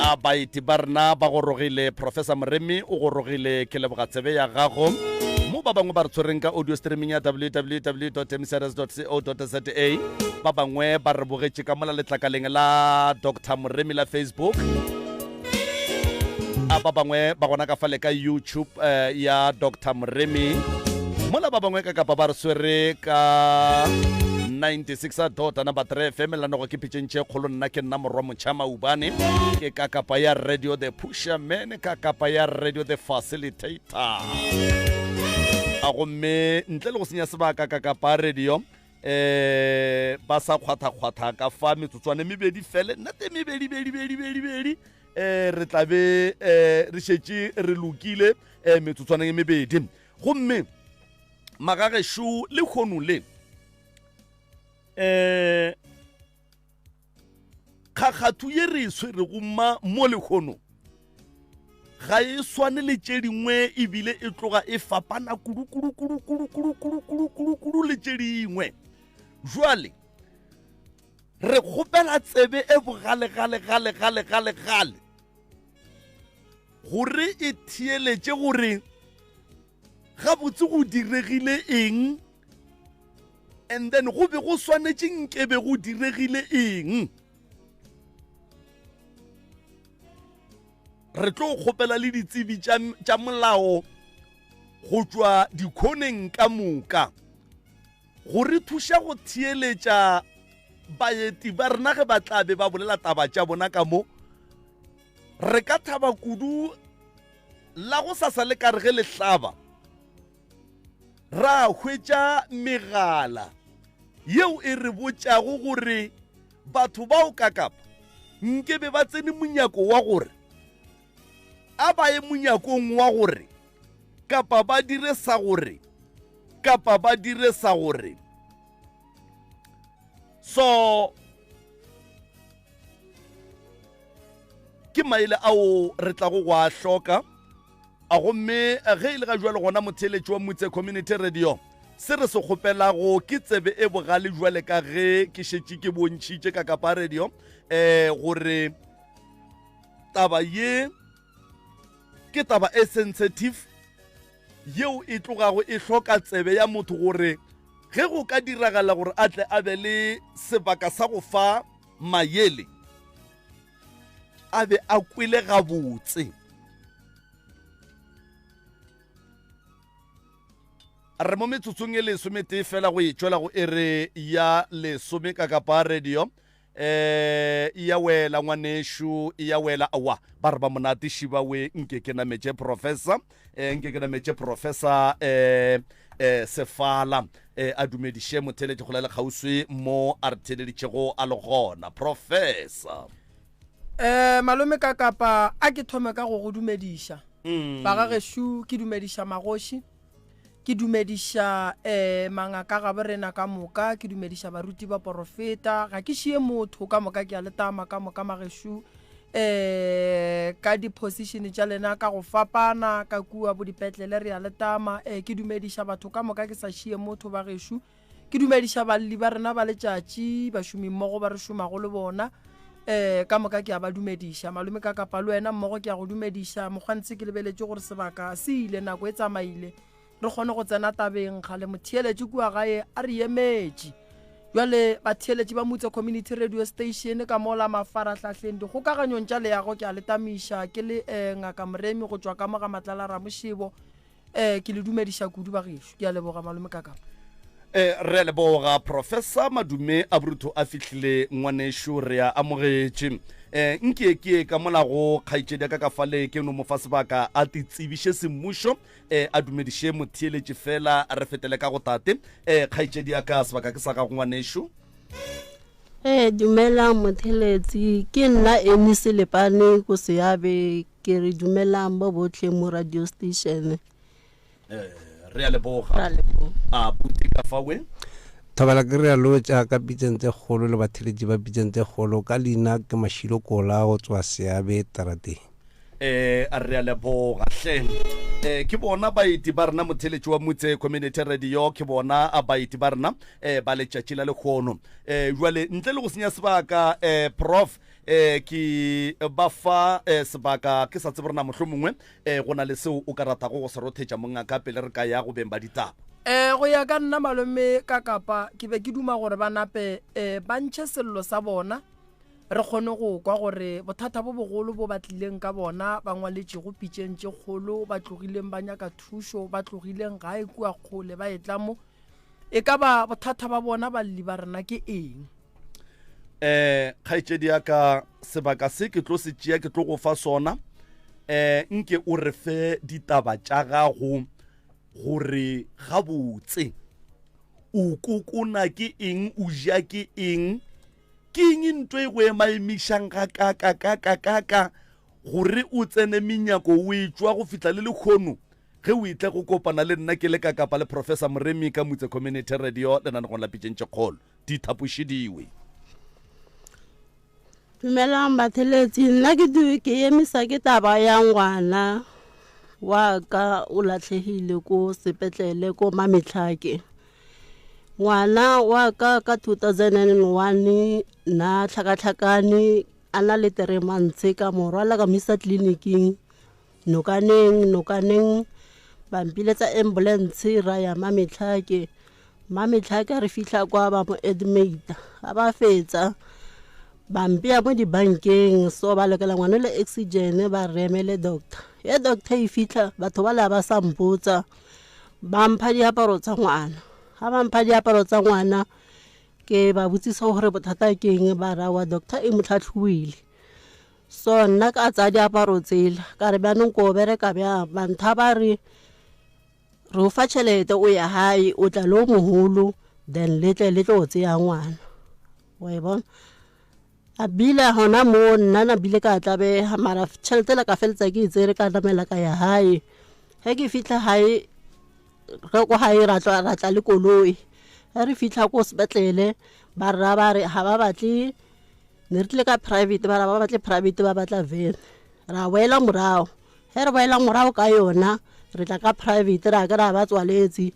A baeti ba rena ba gorogile, Professor Moremi o gorogile, ke leboga tsebe ya gago. Mo ba bangwe ba re tshwereng ka audio streaming ya www.mcrs.co.za, ba bangwe ba re bogetše ka mola letlakaleng la Doctor Moremi la Facebook. A ba bangwe ba gona ka fale ka YouTube eh, ya Doctor Moremi. Mola ba bangwe ka kapa ba re swere ka 96 dot number 3 FM lanogo ke pitšeng tše kgolo nna ke nna morwa motšha maubane ke ka kapa ya radio the pusher man ka kapa ya radio the facilitator a gomme ntle le go senya sebaka ka kapa radio eh ba sa kgwatha-kgwatha ka fa metsotswane mebedi fele nna te mebedi bedi bedi bedi bedi eh re tla be eh re šetše re lokile eh metsotswaneng e mebedi gomme magagešo le kgono le eh kgakgathu ye re e swerego ma mo lekgono ga e swane le tše dingwe ebile e tloga e fapana kudu-kudu-kudu-kudu-kudu-kudu-kudu le tše dingwe jwale re kgopela tsebe e bogale-gale-gale-gale-gale-gale gore e theeletše gore gabotse go diregile eng and then go be go swanetše nkebe go diregile eng re tlo kgopela le ditsebi tša molao go tšwa dikhoneng ka moka go re thuša go theeletša baeti ba rena ge ba tla be ba bolela taba tša bona ka mo re ka thaba kudu la go sasa le kare ge le hlaba ra hwetša megala yeo e re botšago gore batho bao ka kapa nke be ba tsene monyako wa gore a ba ye monyakong wa gore kapa ba dire sa gore kapa ba dire sa gore so ke maele ao re tlago go a hloka A gomme ge e le ga jwale gona motheeletši wa Mutse Community Radio, se re se kgopelago ke tsebe e bogale jwale ka ge ke šetše ke bontšhitše ka kapa radio um gore taba ye ke taba e sensitive yeo e tlogago e hloka tsebe ya motho gore ge go ka diragala gore a tle a be le sebaka sa go fa mayele a be a kwele gabotse. Re mo metsotsong e lesometee fela go e tšwela go ere ya lesome ka kapa radio eh ya wela ngwanešu ya wela awa ba re ba monate šibawe nke ke nametše professor eh nke ke nametše professor eh eh sefala eh a dumediše motheletši go le kgauswi mo a re theleditšego a le gona professor Eh malome ka kapa a ke thome ka go go dumediša mm. ba ga gešo ke dumediša magoši ke dumediša eh mangaka ga borena ka moka ke dumediša baruti ba porofeta ga ke šie motho ka moka ke a letama ka moka magešo eh ka di-position tša lena ka go fapana ka kua bo dipetlele re a letama eh ke dumediša batho ka moka ke sa šie motho ba gešo ke dumediša balli ba rena ba letšatši bašomimmogo ba re šomago le bona eh ka moka ke a ba dumediša malome ka kapa le wena mmogo ke a go dumediša mokgwantse ke lebeletše gore sebaka se ile nako e tsamaile re kgone go tsena tabeng kgale motheeletši kua gae a re emetše jale batheeletši ba mutse community radio station ka mola mafarahlahleng dikgokaganyong tša leago ke a letamiša ke le um ngaka moremi go tšwa ka mo ga matlala ramošebo um ke le dumediša kudu ba gešo ke a leboga malome kakapa Eh, re a leboga professor madume a borutho a fihlile ngwanešu re a amogetše eh, nke ke ka mola go kgaetšedi ya ka ka fale ke no mo fa sebaka a te tsebiše semmušo eh, a dumediše motheeletši fela re fetele ka go tate eh, kgaetšedi ya ka sebaka ke sa gago ngwanešu Ee, dumelang motheletsi ke nna Amy Selepane ko Seabe ke re dumelang ba botlhe mo radio station eh, re a leboga a buti ka fa we thobela ke re a lotša ka pitseng tse kgolo le batheletši ba pitseng tse kgolo ka leina ke mašilo kola go tswa seabe tarateng eh a re a leboga hle eh ke bona baeti ba rena motheletši wa motse community radio ke bona a baeti ba rena eh ba letšatši la lekgono eh jwale ntle le go senya sebaka eh prof. um ke ba fa um sebaka ke sa tsebe rena mohlho mongwe um go na le seo o ka ratago go se rothetša mongaka pele re ka ya go beng ba ditaba. Um go ya ka nna malome ka kapa ke be ke duma gore ba nape um ba ntšhe sello sa bona re kgone go kwa gore bothata bo bogolo bo ba tlileng ka bona ba ngwaletšego pitšeng tše kgolo ba tlogileng ba nyaka thušo ba tlogileng gae kua kgole ba etla mo e ka ba bothata ba bona balli ba rena ke eng. Eh kgaetšedi ya ka sebaka se ke tlo se tšea ke tlo go fa sona eh nke o re fe ditaba tša gago gore gabotse o kokona ke eng o ja ke eng ke eng nto e go emaemišang ga kaka kaka kaka gore o tsene menyako o e tšwa go fihla le lekgono ge o itle go kopana le nna ke le ka kapa le Professor Moremi ka Mutse Community Radio lenanegong la Pitšeng tše Kgolo. Dithapošidiwe. Dumelang batheletsi, nna ke ke emisa ke taba ya ngwana wa ka o latlhegile ko sepetlele ko Mametlhake. Ngwana wa ka ka 2001 na tlhakatlhakane a na le three months ka mo rwala ka mo isa tleliniking Nokaneng, nokaneng ba mpiletsa ambulance ra ya Mametlhake. Mametlhake re fihla kwa ba mo admita. Ga ba fetsa ba mpea mo dibankeng so ba lokela ngwana le oxygen ba re emele doctor. Ge doctor e fitlha batho ba le ba sa mpotsa ba mpha diaparo tsa ngwana. Ga ba mpha diaparo tsa ngwana ke ba botsisa gore bothata ke eng ba ra wa doctor e mo tlhatlhobile. So nna ka tsaya diaparo tsela ka re bjanong ko bereka bjang bantha ba re re o fa tšhelete o ya gae o tla le o mogolo then le tle le tlo tseya ngwana wa e bona a bile gona moo nna na bile ka tlabega mara tšhelete la ka feletsa ke e tsere ka namela ka ya gae ge ke fitlha gae ge ko gae ra tla le koloi ge re fitlha ko sepetlele ba rra ba re ga ba batle Ne re tlile ka private ba ra ba batle private ba batla van ra boela morago ge re boela morago ka yona re tla ka private ra ke ra ba tswaletse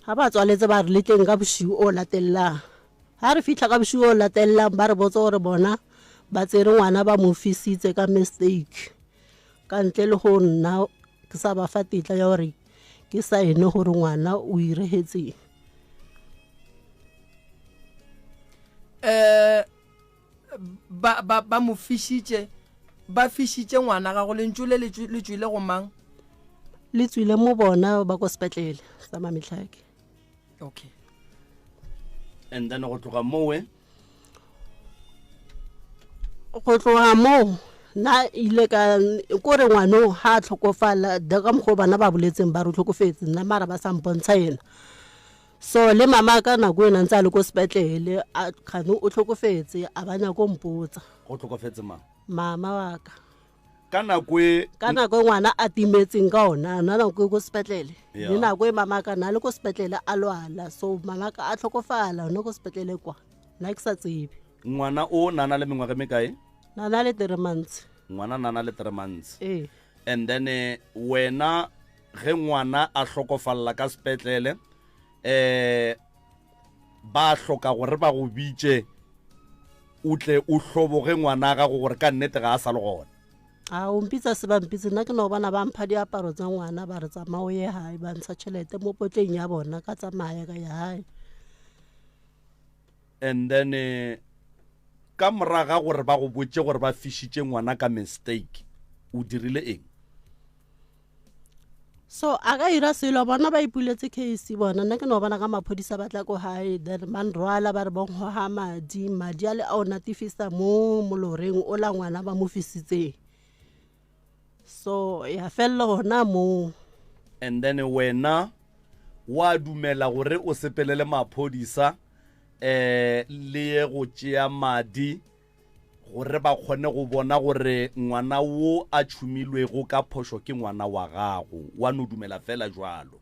ga ba tswaletse ba re letleng ka bošiu o latelelang ga re fitlha ka bošiu o latelelang ba re botsa gore bona ba tsere ngwana ba mo fisitse ka mistake ka ntle le go nna ke sa ba fa tetla ya gore ke saene gore ngwana o iregetseng um ba ba ba mo fišitše ba fišitše ngwana gago lentšu le le tšwile go mang le tswile mo bona ba ko sepetlele sa mametlhake okay and then go tloga mowe go tloga moo nna ile ka kore ngwano ga a tlhokofala de ka mokgwa bana ba boletseng ba re o tlhokofetse nna mara ba sa mpontsha ena so le mama ka nako ena ntse a le ko sepetlele a kgane o tlhokofetse a ba nyako mpotsa go tlhokofetse mang mama wa ka ka nako e ka nako e ngwana a timetseng ka ona na nako e ko sepetlele le nako e mama ka na le ko sepetlele a lwala so mama ka a tlhokofala one ko sepetlele kwa nna ke sa tsebe ngwana o nana le mengwaga e mekae nana le three months ngwana nana le three months ee and then eh, wena ge ngwana a hlokofalela ka sepetlele eh ba hloka gore ba go bitše o tle o hloboge ngwana gago gore ka nnete ga a sa le gona a o mpitsa se ba mpitse nna ke no bona ba mpha diaparo tsa ngwana ba re tsamaya o ye gae ba ntsha tšhelete mo potleng ya bona ka tsamaya ka ya gae and then eh, ka moraga gore ba go botse gore ba fišitše ngwana ka mistake o dirile eng So a ka ira selo bona ba ipuletse case bona nna ke no bona ka maphodisa ba tla ko gae then ba nrwala ba re bong goga madi madi a le a o natifisa mo moloreng o la ngwana ba mo fisitseng so ya felela gona moo and then wena wa dumela gore o sepelele maphodisa eh le ye go tšea madi Gore ba kgone go bona gore ngwana wo a tšhumilwego ka phošo ke ngwana wa gago. Wa no dumela feela jwalo.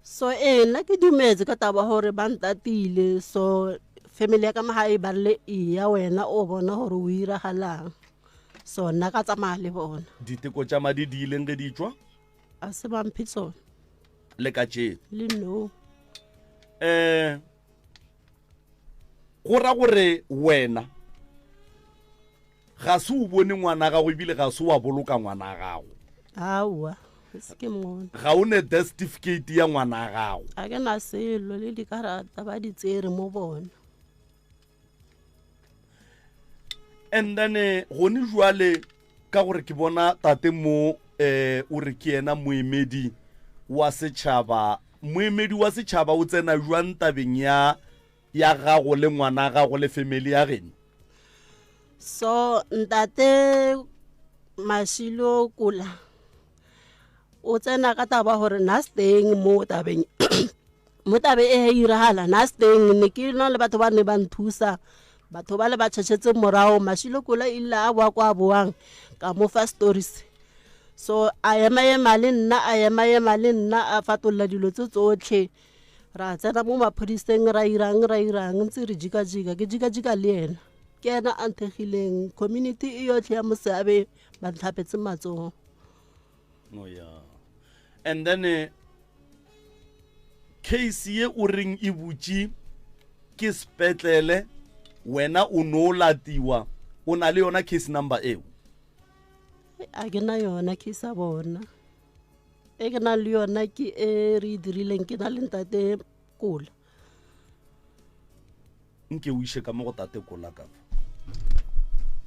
So ee, nna ke dumetse ka taba gore ba ntatile so family ya ka magae ba rile eya wena o bona gore o iragalang so nna ka tsamaya le bona. Diteko tša madi di ileng ge di tšwa? A se ba mphe tsona. Le ka tšeno? Le no. Eh, go ra gore wena. Ga se o bone ngwana gago ebile ga se wa boloka ngwana gago. Aowa, se ke mmone. Ga o ne death certificate ya ngwana gago. Ga ke na selo le dikarata ba di tsere mo bona. And then eh, gone jwale ka gore ke bona tate mo eh o re ke yena moemedi wa setšhaba moemedi wa setšhaba o tsena jwang tabeng ya ya gago le ngwana gago le family ya geno so ntate mashilo kula o tsena ka taba gore na steng mo tabeng mo tabe e iragala na steng ne ke na le batho ba ne ba nthusa batho ba le ba tšhetšhetse morago mashilo kula ile a boa kwa boang ka mo fa stories so a ema ema le nna a ema ema le nna a fatolla dilo tse tsotlhe ra tsena mo maphodiseng ra irang ra irang ntse re jika-jika ke jika-jika le ena ke ena a nthegileng community e yotlhe ya moseabe ba ntlhapetse matsogo oh, yeah. and then eh, case ye o reng e butše ke sepetlele wena o no o latiwa o na le yona case number eo a ke na yona case ya bona e ke nang le yona ke e re e dirileng ke na le ntate kola nke o iše ka mo go tate kola ka fa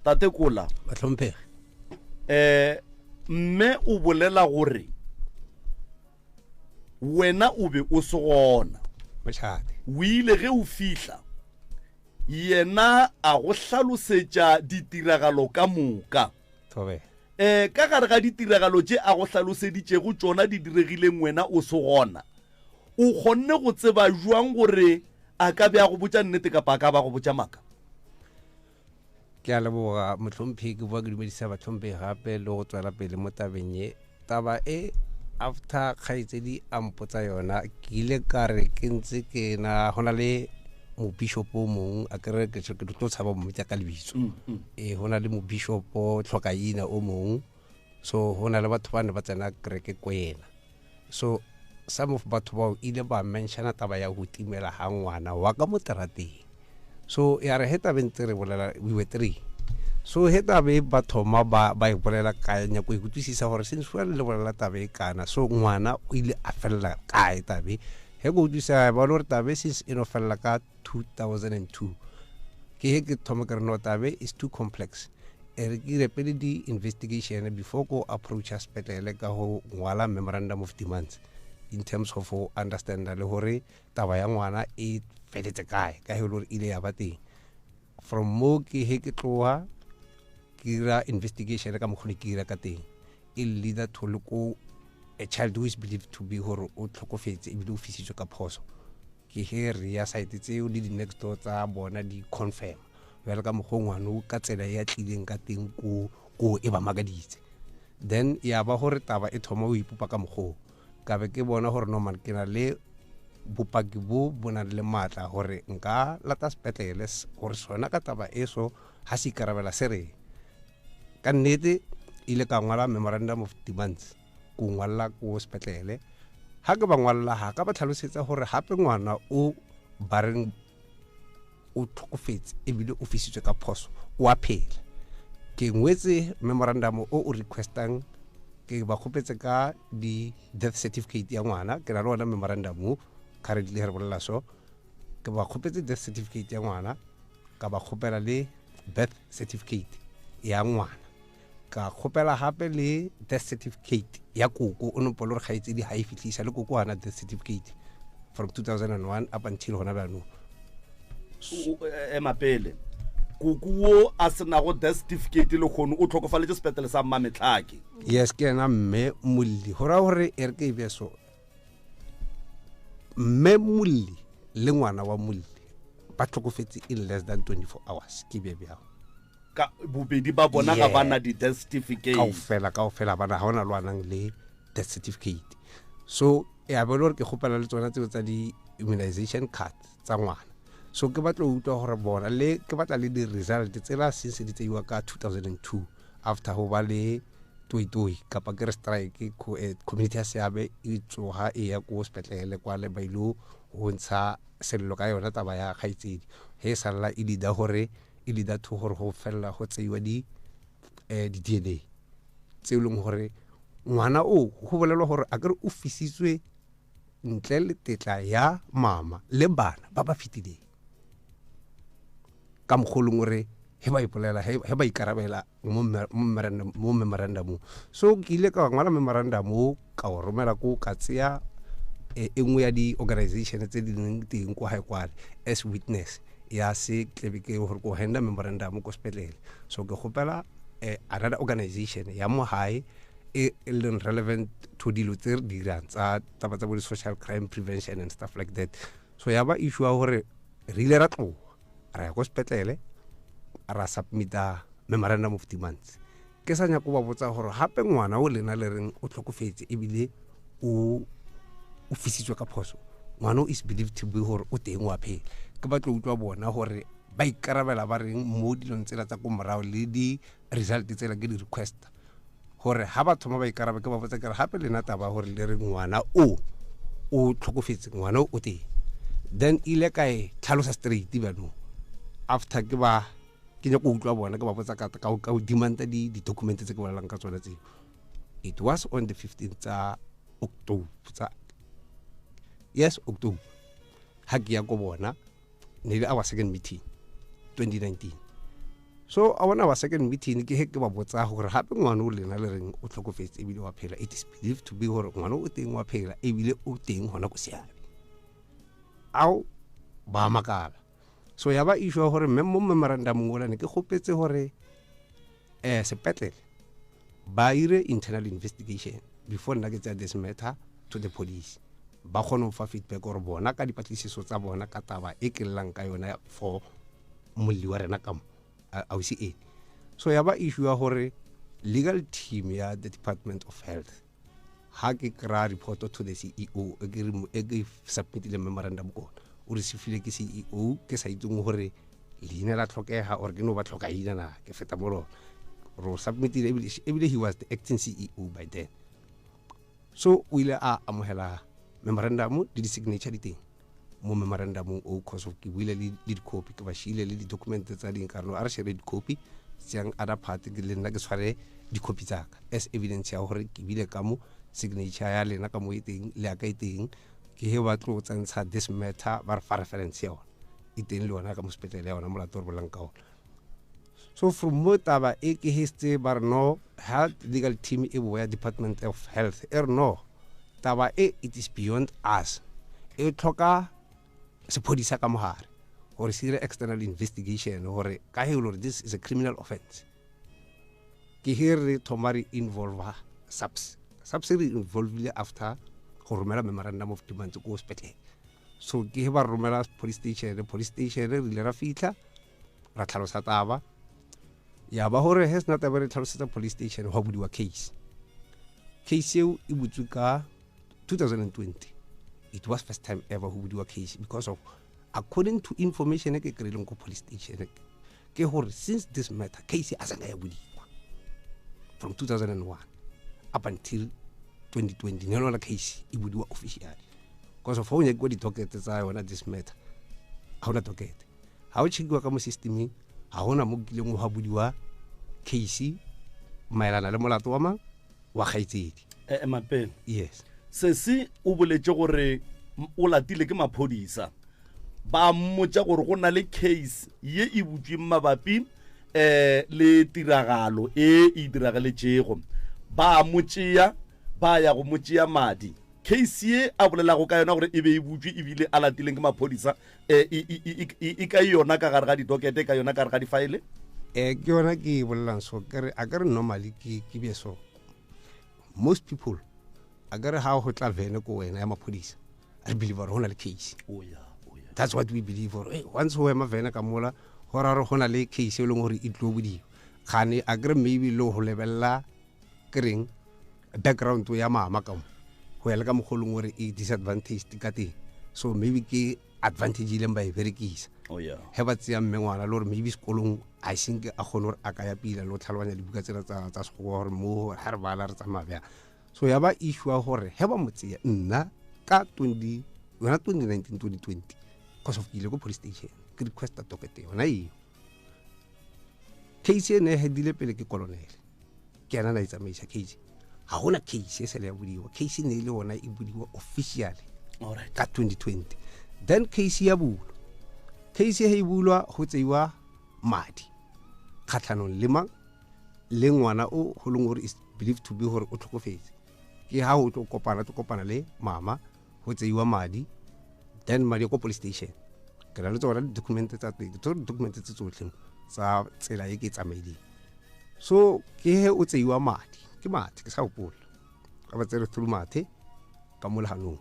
tate kola batlhomphegi um mme o bolela gore wena o be o se gona mošate o ile ge o fihla yena a go hlalosetša ditiragalo ka moka Thobela. E, ka gare ga ditiragalo tše a go hlaloseditšego tšona di diregileng wena o se gona, o kgonne go tseba bjang gore a ka be a go botša nnete kapa a ka ba go botša maaka? Ke a leboga mohlomphegi, ke boa ke dumedisa bahlomphegi gape le go tswela pele mo tabeng ye. Taba e after kgaetšedi a mpotsa yona ke ile ka re ke ntse ke na go na le mobishopo o mongwe a kere ke tlo tshaba mmitsa ka lebitso mm, mm. ee go na le mobishopo tlhokaina o mongwe so go na le batho ba ne ba tsena kereke ko yena so some of batho bao ile ba mentiona taba ya go timela ga ngwana wa ka mo terateng so ya re he tabeng tse re bolela we were three so he tabe ba thoma ba ba e bolela kae nyako e kutlwisisa gore since well le bolela tabe e kana so ngwana o ile a felela kae tabe he ko utlwisa ba le gore tabe since e no felela ka 2002 ke he ke thoma ke re no tabe is too complex e re ke dire pele di-investigation before ko approacha sepetlele ka go ngwala memorandum of demands in terms of go understanda le gore taba ya ngwana e feletse kae ka he le gore ile ya ba teng from mo ke he ke tloga ke dira investigation ka mokgone ke dira ka teng e leader to le ko a child who is believed to be gore o tlhokofetse ebile o fisitswe ka phoso ke he re ya site tseo le di-next door tsa bona di confirm bjale ka mokgwa ngwane ka tsela e a tlileng ka teng ko ko e ba makaditse then ya ba gore taba e thoma o ipopa ka mokgoo ka be ke bona gore normal ke na le bopaki bo bo nang le maatla gore nka lata sepetlele gore sona ka taba e so ga se ikarabela se reng ka nnete ile ka ngwala memorandum of demands ko ngwalela ko sepetlele ga ke ba ngwalela ga ka ba tlhalosetsa gore gape ngwana o ba reng o tlhokofetse ebile o fisitswe ka phoso o a phela ke ngwetse memorandum o o requestang ke ba kgopetse ka di-death certificate ya ngwana ke na le ona memorandum o currently re bolela so ke ba kgopetse death certificate ya ngwana ka ba kgopela le birth certificate ya ngwana ka kgopela gape le death certificate ya koko o nopole gore kgaetsedi ga e fitlhisa le koko gana death certificate from 2001 up until gona bjaanong ema pele koko wo a senago death certificate le kgono o tlhokofaletše sepetlele sa mmametlhake yes ke ena mme molli go raya gore e re ke e be so mme molli le ngwana wa molli ba tlhokofetse in less than 24 hours ke be bjang ka bobedi ba bona ga ba na di-death certificate kaofela kaofela bana ga ona lwanang le death certificate so e a be le gore ke kgopela le tsona tseo tsa di-immunization card tsa ngwana so ke batla go utlwa gore bona le ke batla le di-result tsela since di tseiwa ka 2002 after go ba le toitoi kapa ke re strike eh, community ya seabe e tsoga e ya ko sepetlele kwa le ba ile go ntsha sello ka yona taba ya kgaitsedi he e salela e leader gore e leader to gore go felela go tseiwa di um di-dna tse e leng gore ngwana o go bolelwa gore a kere o fisitswe ntle le tetla ya mama le bana ba ba fetileng ka mokgolong gore he ba ipolela he ba ikarabela mo memorandumong. So ke ile ka ngwala memorandum o ka o romela ko ka tseya e, e nngwe ya di-organization tse di leng teng ko gae kwale as witness ya se tlebe ke gore ko handa memorandum ko sepetlele. So ke kgopela eh, another organization ya mo gae e e leng relevant to dilo tse re dirang tsa taba tsa bo di-social crime prevention and stuff like that. So ya ba issue ya gore re ile ra tloga ra ya ko sepetlele ra submita memorandum of demands. Ke sa nyako ba botsa gore gape ngwana o lena le reng o tlhokofetse ebile o o fisitswe ka phoso, ngwana o is believed to be gore o teng wa phela. Ke batlo utlwa bona gore ba ikarabela ba reng mo dilong tsela tsa ko morago le di-result tsela ke di-request gore ha ba thoma ba ikaraba. Ke ba botsa kere gape lena taba gore le re ngwana o o tlhokofetse, ngwana o teng, then ile ka e tlhalosa straight bjanong after ke ba ke nyako utlwa bona ke ba botsa ka ka demanda di di-document tse ke bolelang ka tsona tseo. It was on the 15 tsa October, tsa yes October, ha ke ya ko bona ne le our second meeting 2019. So a bona our second meeting ke he ke ba botsa gore gape ngwana o lena le reng o tlhokofetse ebile wa phela, it is believed to be gore ngwana o teng wa phela ebile o teng gona ko seabe ao ba makala. So ya ba issue ya gore mo memorandumong ola ne ke kgopetse gore um sepetlele ba ire internal investigation before nna ke tsaya this matter to the police, ba kgone go fa feedback gore bona ka dipatlisiso tsa bona ka taba e ke llang ka yona for molli wa rena ka mo ausi e. So ya ba issue ya gore legal team ya the Department of Health, ha ke kry report to the CEO e ke e ke submitile memorandum kona, o receivile ke CEO ke sa itseng gore leina la tlhokega or ke no ba tlhoka ina na ke feta mo lona ro submitile, ebile he was the acting CEO by then. So o ile a amogela memorandum le di-signature di teng mo memorandumong o, cause of ke buile le di-copy ke ba shiile le di-document tsa ding ka re a re share di-copy tseyang other part ke le nna ke tshware di-copy tsaka as evidence ya gore ke bile ka mo signature ya lena ka mo e teng le ya ka e teng. Ke he ba tlo tsentsha this matter ba re fa reference ya ona e teng le yona ka mo sepetlele ya ona molato re bolelang ka ona. So from mo taba e ke hetse ba re no health legal team e boya Department of Health e re no taba e it is beyond us, e tlhoka sephodisa ka mogare gore se dire external investigation gore ka he e le gore this is a criminal offense. Ke he re thoma re involve SAPS. SAPS re involvile after go romela memorandum of demands ko sepetlele. So ke he ba romela police station. Police station re ile ra fitlha ra tlhalosa taba ya ba gore he sena taba re tlhalosetsa police station go budiwa case. Case eo e butswe ka 2020. It was first time ever go budiwa case because of according to information e ke kry-ileng ko police station ke gore since this matter case a sanka ya budiwa from 2001 up until 2020 ne lona case e budiwa officially, because of fa o nyakiwa di-docket tsa yona this matter ga ona docket, ga o checkiwa ka mo systemeng ga gona mo kileng go budiwa case maelana le molato wa mang wa kgaitsedi. Mapele. Yes. Sesi o boletse gore o latile ke maphodisa ba mmotsa gore go na le case ye e butsweng mabapi le tiragalo e e diragaletšego, ba mo tšea ba ya go mo tšea madi. Case ye a bolelago ka yona gore e be e butswe ebile a latileng ke maphodisa e ka yona ka gare ga didokete, ka yona ka gare ga difaele? Ke yona ke e bolelang. So ke re a ke re normally ke be so most people a ke re ha go tla vene ko wena ya maphodisa re believe gore go na le case. Oh, yeah, oh, yeah. That's what we believe, gore hey, once go ema vene ka mola go ra gore go na le case e leng gore e tlo bodiwa gane a kere maybe le go lebelela ke reng background ya mama ka mo go ya le ka mogolong gore e disadvantaged ka teng, so maybe ke advantage ileng ba e berekisa. Oh, yeah. He ba tseya mme ngwana le gore maybe sekolong a senke a kgone gore a ka ya pila le go tlhaloganya dibuka tsela tsa sekgowa gore mo ga re bala re tsamaya bjang. So ya ba issue ya gore he ba mo tseya nna ka 20 yona 2019 2020, cause of ke ile ko police station ke requesta docket yona eo. Case e ne e hedile pele ke colonel, ke yena na e tsamaisa case. Ga gona case e sele ya bodiwa, case ne e le ona e bodiwa officially ka 2020. Then case ya bulwa, case he e bulwa go tseiwa madi kgatlhanong le mang le ngwana o go leng gore is believed to be gore o tlhokofetse. Ke ha o tlo kopana, tlo kopana le mama, go tseiwa madi, then madi ko police station. Ke na le tsona di-document tsa teng, ke tsone di-document tse tsotlhe tsa tsela e ke e tsamaileng. So ke he o tseiwa madi, ke mathe, ke sa gopola ka ba tsere through mathe ka mo leganong.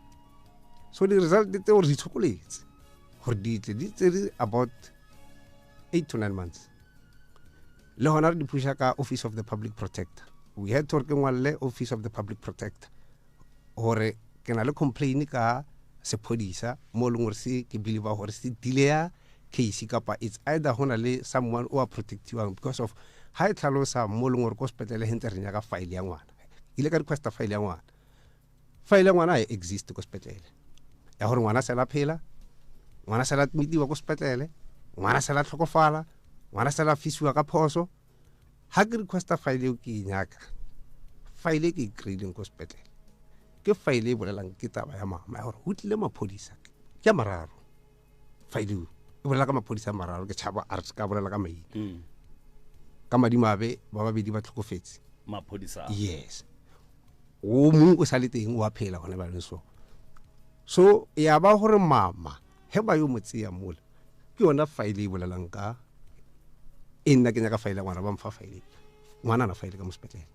So di-result tseo re di tshokoletse gore di tle, di tsere about 8 to 9 months. Le gona re di pusha ka Office of the Public Protector. We had to gore ke ngwalle Office of the Public Protector gore ke na le complain ka sephodisa mo e leng gore se ke believe gore se delaya case, kapa it's either go na le someone o a protectiwang, because of ha e tlhalosa mo e leng gore ko sepetlele he ntse re nyaka file ya ngwana. Ke ile ka requesta file ya ngwana, file ya ngwana ha e exist ko sepetlele, ya gore ngwana sela phela, ngwana sela admitiwa ko sepetlele, ngwana sela tlhokofala, ngwana sela fisiwa ka phoso. Ha ke requesta file eo ke e nyaka, file e ke e kry-ileng ko sepetlele ke file e bolelang ke taba ya mama ya gore go tlile maphodisa ke a mararo. File eo e bolela ka maphodisa a mararo, ke tšhaba a re se ka bolela ka maina. Ka madimabe ba babedi ba tlhokofetse maphodisa. Yes, o mongwe o sa le teng, o a phela gone ba leng. So ya ba gore mama he ba yo mo tseya mola, ke yona file e bolelang ka e nna ke nyaka file ya ngwana, ba mfa file ngwana na file ka mo sepetlele,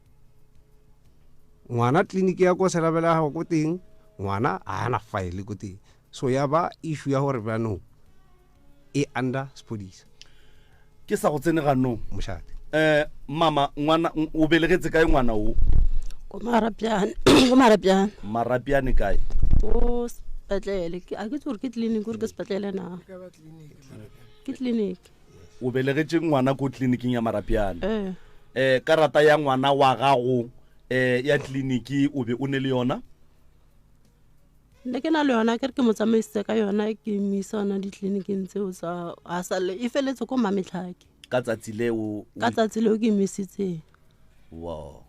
ngwana tleliniki ya ko selabela gago ko teng, ngwana a ana file ko teng. So ya ba issue ya gore bjanong e under sephodisa. Ke sa go tsene ganong mošate. Mama, ngwana o belegetse kae ngwana o? Ko Marapjane, ko Marapjane. Marapjane kae? Ko sepetlele, a ke tse gore ke clinic gore ke sepetlele na? Ke clinic. O belegetše ngwana ko tleliniking ya Marapjane? Ee. Karata ya ngwana wa gago ya tleliniki o be o ne le yona? Ne ke na le yona, ke re ke mo tsamaisitse ka yona, ke mo isa yona ditleliniking tseo tsa, a sa le, e feletse ko Mametlhake. Ka tsatsi leo o Ka tsatsi leo ke mo isitseng. Wow.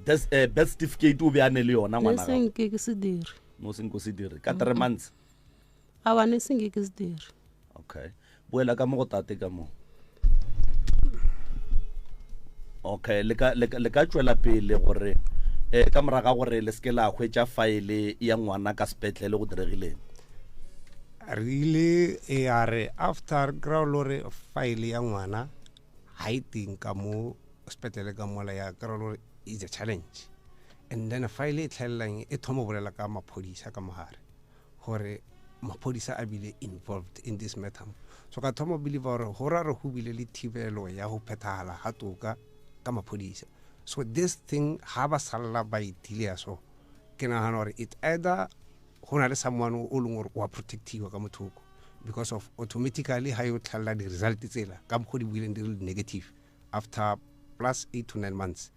This birth certificate o be a ne le yona ngwana Ne seng ke ke se dire. No seng ko se dire ka 3 months. Awa, ne seng ke ke se dire. Okay. Boela ka mo go tate ka mo. Okay, le ka le ka tšwela pele gore ka moraga gore le seke la hwetša file ya ngwana ka sepetlele go diregileng. Re ile e a re after kry-a le gore file ya ngwana ha e teng ka mo sepetlele ka mola, ya kry-a le gore is a challenge. And then file e tlhaelelang e thoma bolela ka maphodisa ka mogare, gore maphodisa a bile involved in this matter. So ka thoma believe gore go ra re go bile le thibelo ya go phethagala ga toka ka maphodisa. So this thing ha ba salla ba e dealea, so ke nagana gore it either go na le someone o leng gore o a protectiwa ka mothoko, because of automatically ha yo tlhalela di-result tsela ka mokgwa di buileng di le negative after plus 8 to 9 months,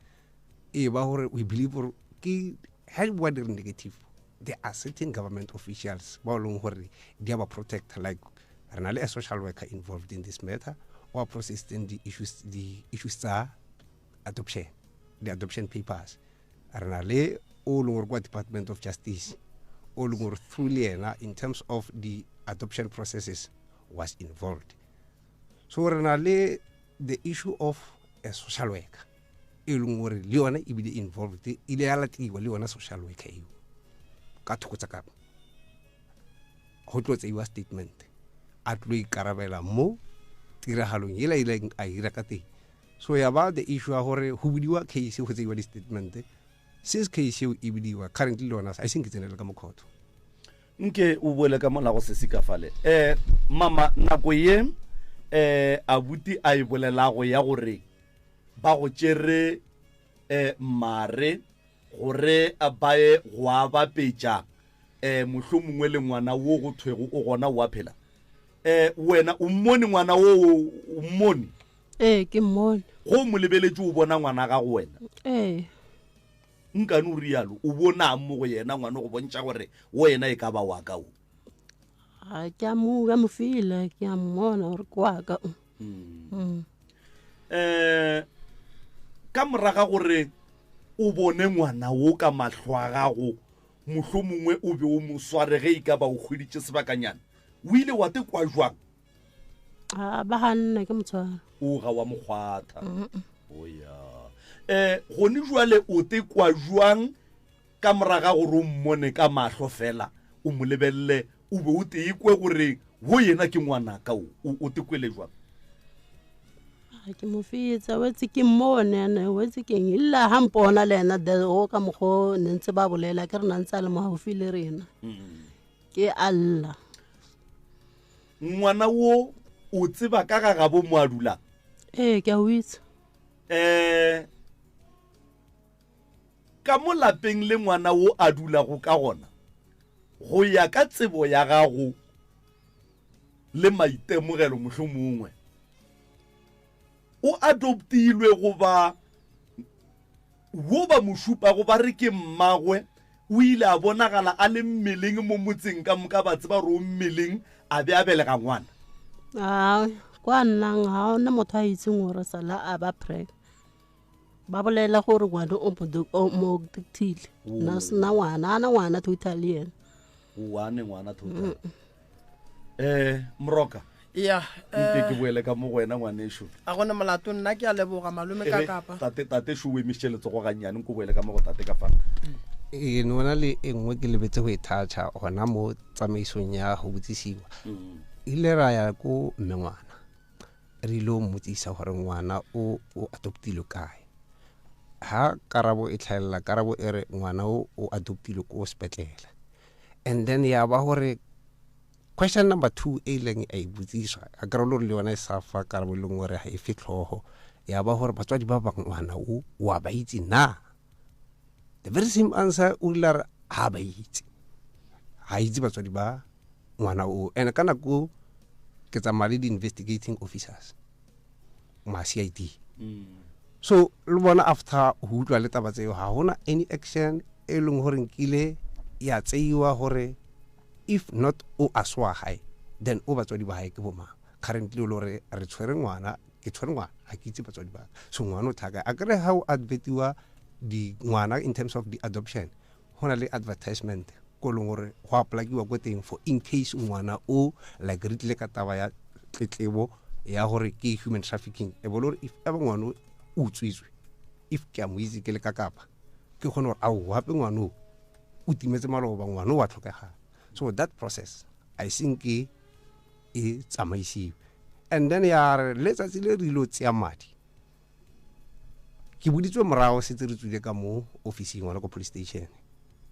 e ba gore we believe gore ke ha bua di re negative, there are certain government officials ba e leng gore di a ba protect. Like re na le a social worker involved in this matter o a processing the issues tsa adoption, the adoption papers. Re na le o leng gore kwa Department of Justice o leng gore through le yena in terms of the adoption processes was involved. So re na le the issue of a social worker e leng gore le yona e bile involved, e ile ya latliwa le yona social worker eo ka thoko tsa kapa go tlo tseiwa statement a tlo ikarabela mo tiragalong ela ileng a ira ka teng. So ya ba the issue ya gore go budiwa case, go tseiwa di-statement. Since case eo e bidiwa currently le yona a seng ke tsenele ka mokgotho. Nke o boele ka mola go sesi ka fale. Mama, nako ye abuti a e bolelago ya gore ba go tšere mare gore ba ye go a bapetša mohlomongwe le ngwana wo go thwego o gona o a phela, wena o mmone ngwana wo, o mmone? Ee, ke mmone. Go mo lebeletše o bona ngwana gago wena? Ee. Nkane o rialo, o bonang mo go yena ngwana go bontšha gore wena e ka ba wa ka o? Ga ke a mo, ka mo fila, ke a mmona gore ke wa ka o. Um ka moraga gore o bone ngwana wo ka mahlo a gago, mohlomongwe o be o mo sware ge e ka ba o hweditše sebakanyana, o ile wa te kwa jwang? A ba ganna ke motshwara. O ga wa mo kgwatha. O ya. Um gone jwale o te kwa jwang ka moraga gore o mmone ka mahlo fela, o mo lebelele, o be o te ekwe gore wo yena ke ngwanaka, o, o, o te kwele jwang? A ke mo fetsa wetse ke mmone ene wetse keng illa ha mpona le ena the o ka mokgo ne ntse ba bolela ke re na ntse a le mo gaufi le rena ke a lla. Ngwana wo o tseba ka ga gabo mo a dulang? Ee, ke a o itse. Um Ka mo lapeng le ngwana wo a dulago ka gona, go ya ka tsebo ya gago le maitemogelo mohlomongwe, o adoptilwe goba wo ba mo šupago ba re ke mmagwe, o ile a bonagala a le mmeleng mo motseng ka moka ba tseba gore o mmeleng a be a belega ngwana. Aa, kwa nnang ga ona motho a itseng gore sala a ba preg. Ba bolela gore ngwana o mo o mo addictile. Na sena ngwana, a na ngwana totally yena. O ane ngwana total. Eh, Moroka. Ya, Nke ke boele ka mo go wena ngwanešu. A gona molato nna ke a leboga malome ka kapa. Tate tate šo o emišitše letsogo gannyane nko boele ka mo go tate ka fa. Ee, no na le e nngwe ke lebetse go e thatšha gona mo tsamaisong ya go botsisiwa. Ile ra ya ko mme ngwana. Re ile go mmotsisa gore ngwana o o adoptilwe kae. Ha karabo e tlhaelela, karabo e re ngwana o o adoptilwe ko sepetlele. And then ya ba gore question number 2 e ileng a e botsiswa, a kry-e le gore le yona e sa fa karabo e leng gore ga e fe tlhogo, ya ba gore batswadi ba bang ngwana o wa ba itse na? The very same answer o ile a re ga ba itse, ga itse batswadi ba ngwana o. And ka nako ke tsamaya le di-investigating officers ma CID. So le bona after go utlwa le taba tseo ga gona any action e leng gore nkile ya tseiwa gore if not o a soa gae then o batswadi ba gae ke bomang. Currently o le gore re tshwere ngwana, ke tshwere ngwana ga ke itse batswadi ba ka, so ngwana o tlhaka a kry ga o advertiwa di ngwana in terms of the adoption, go na le advertisement ko leng gore go apply-iwa ko teng for in case ngwana o like re tlile ka taba ya tletlebo ya gore ke human trafficking, e bo le gore if ever ngwana o utswitswe, if ke a mo itse ke le ka kapa ke kgone gore ao gape ngwana o o timetse maloba, ngwana o wa tlhokegala. So that process I think e e tsamaisiwe. And then ya re letsatsi le re ile tseya madi, ke boditswe morago setse re tswile ka mo officing gona ko police station,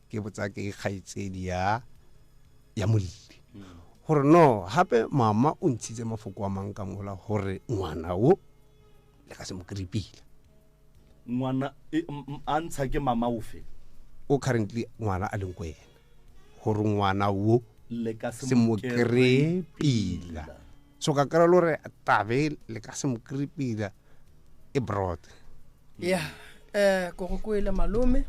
ke botsa ke kgaitsedi ya ya molli gore no gape mama o ntshitse mafoko a mang ka mola gore ngwana o le ka se mo kry-e pila. Ngwana e, a ntsha ke mama ofe? O currently ngwana a leng ko ena, gore ngwana o le ka se mo kry-e pila. So ka kry-a le gore tabe le ka se mo kry-e pila e broad. Ya, ko go kwele malome.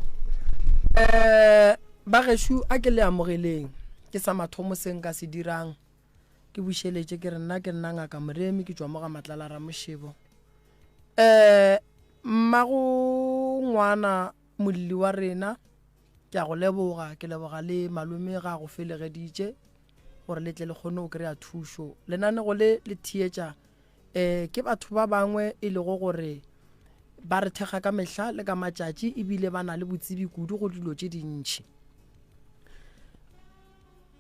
Ba gešo a ke le amogeleng, ke sa mathomo se nka se dirang. Ke bušeletše ke re nna ke nna Ngaka Moremi, ke tšwa mo ga Matlala Ramošebo. Mmago ngwana molli wa rena, ke a go leboga, ke leboga le malome ga a go felegeditše gore le tle le kgone go kry-a thušo. Lenanego le le theetša ke batho ba bangwe e lego gore ba re thekga ka mehla le ka matšatši, ebile ba na le botsebi kudu go dilo tše dintši.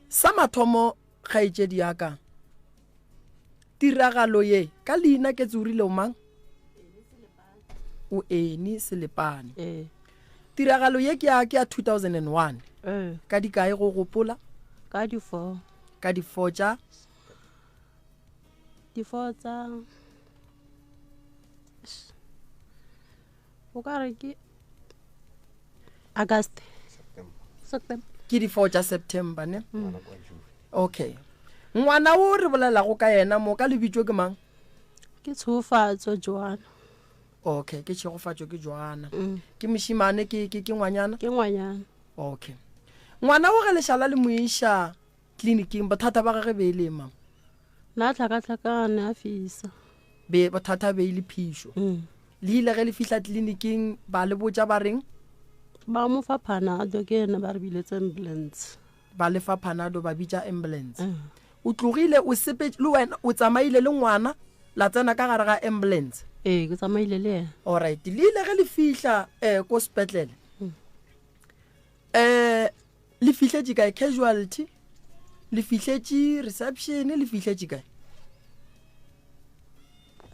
Sa mathomo, kgaetšedi ya ka, tiragalo ye ka leina ke tse o rile o mang? O Eni Selepane. Ee. Tiragalo ye ke ya, ke ya 2001. Ee. Ka dikae go gopola? Ka di 4. Ka di 4 tša? Di 4 tsa o ka re ke August. September. Ke di 4 tša September ne? Okay. Ngwana o re bolelago ka yena mo ka lebitso ke mang? Ke Tshegofatso Joana. Okay, ke Tshegofatso ke Joana. Ke mošimane ke ke ke ngwanyana? Ke ngwanyana. Okay. Ngwana o ge lešala le mo iša tleliniking, bothata ba gage be e le mang? Na tlhakatlhakane a fisa. Be bothata be e le phišo. Le ile ge le fihla tleliniking ba le botša ba reng? Ba mo fa Panado, ke yena ba re biletse ambulance. Ba le fa Panado ba bitša ambulance. O tlogile o sepetše le wena o tsamaile le ngwana la tsena ka gare ga ambulance? Ee, ke tsamaile le yena. Alright, le ile ge le fihla um ko sepetlele um le fihletše kae? Casualty? Le fihletše reception? Le fihletše kae?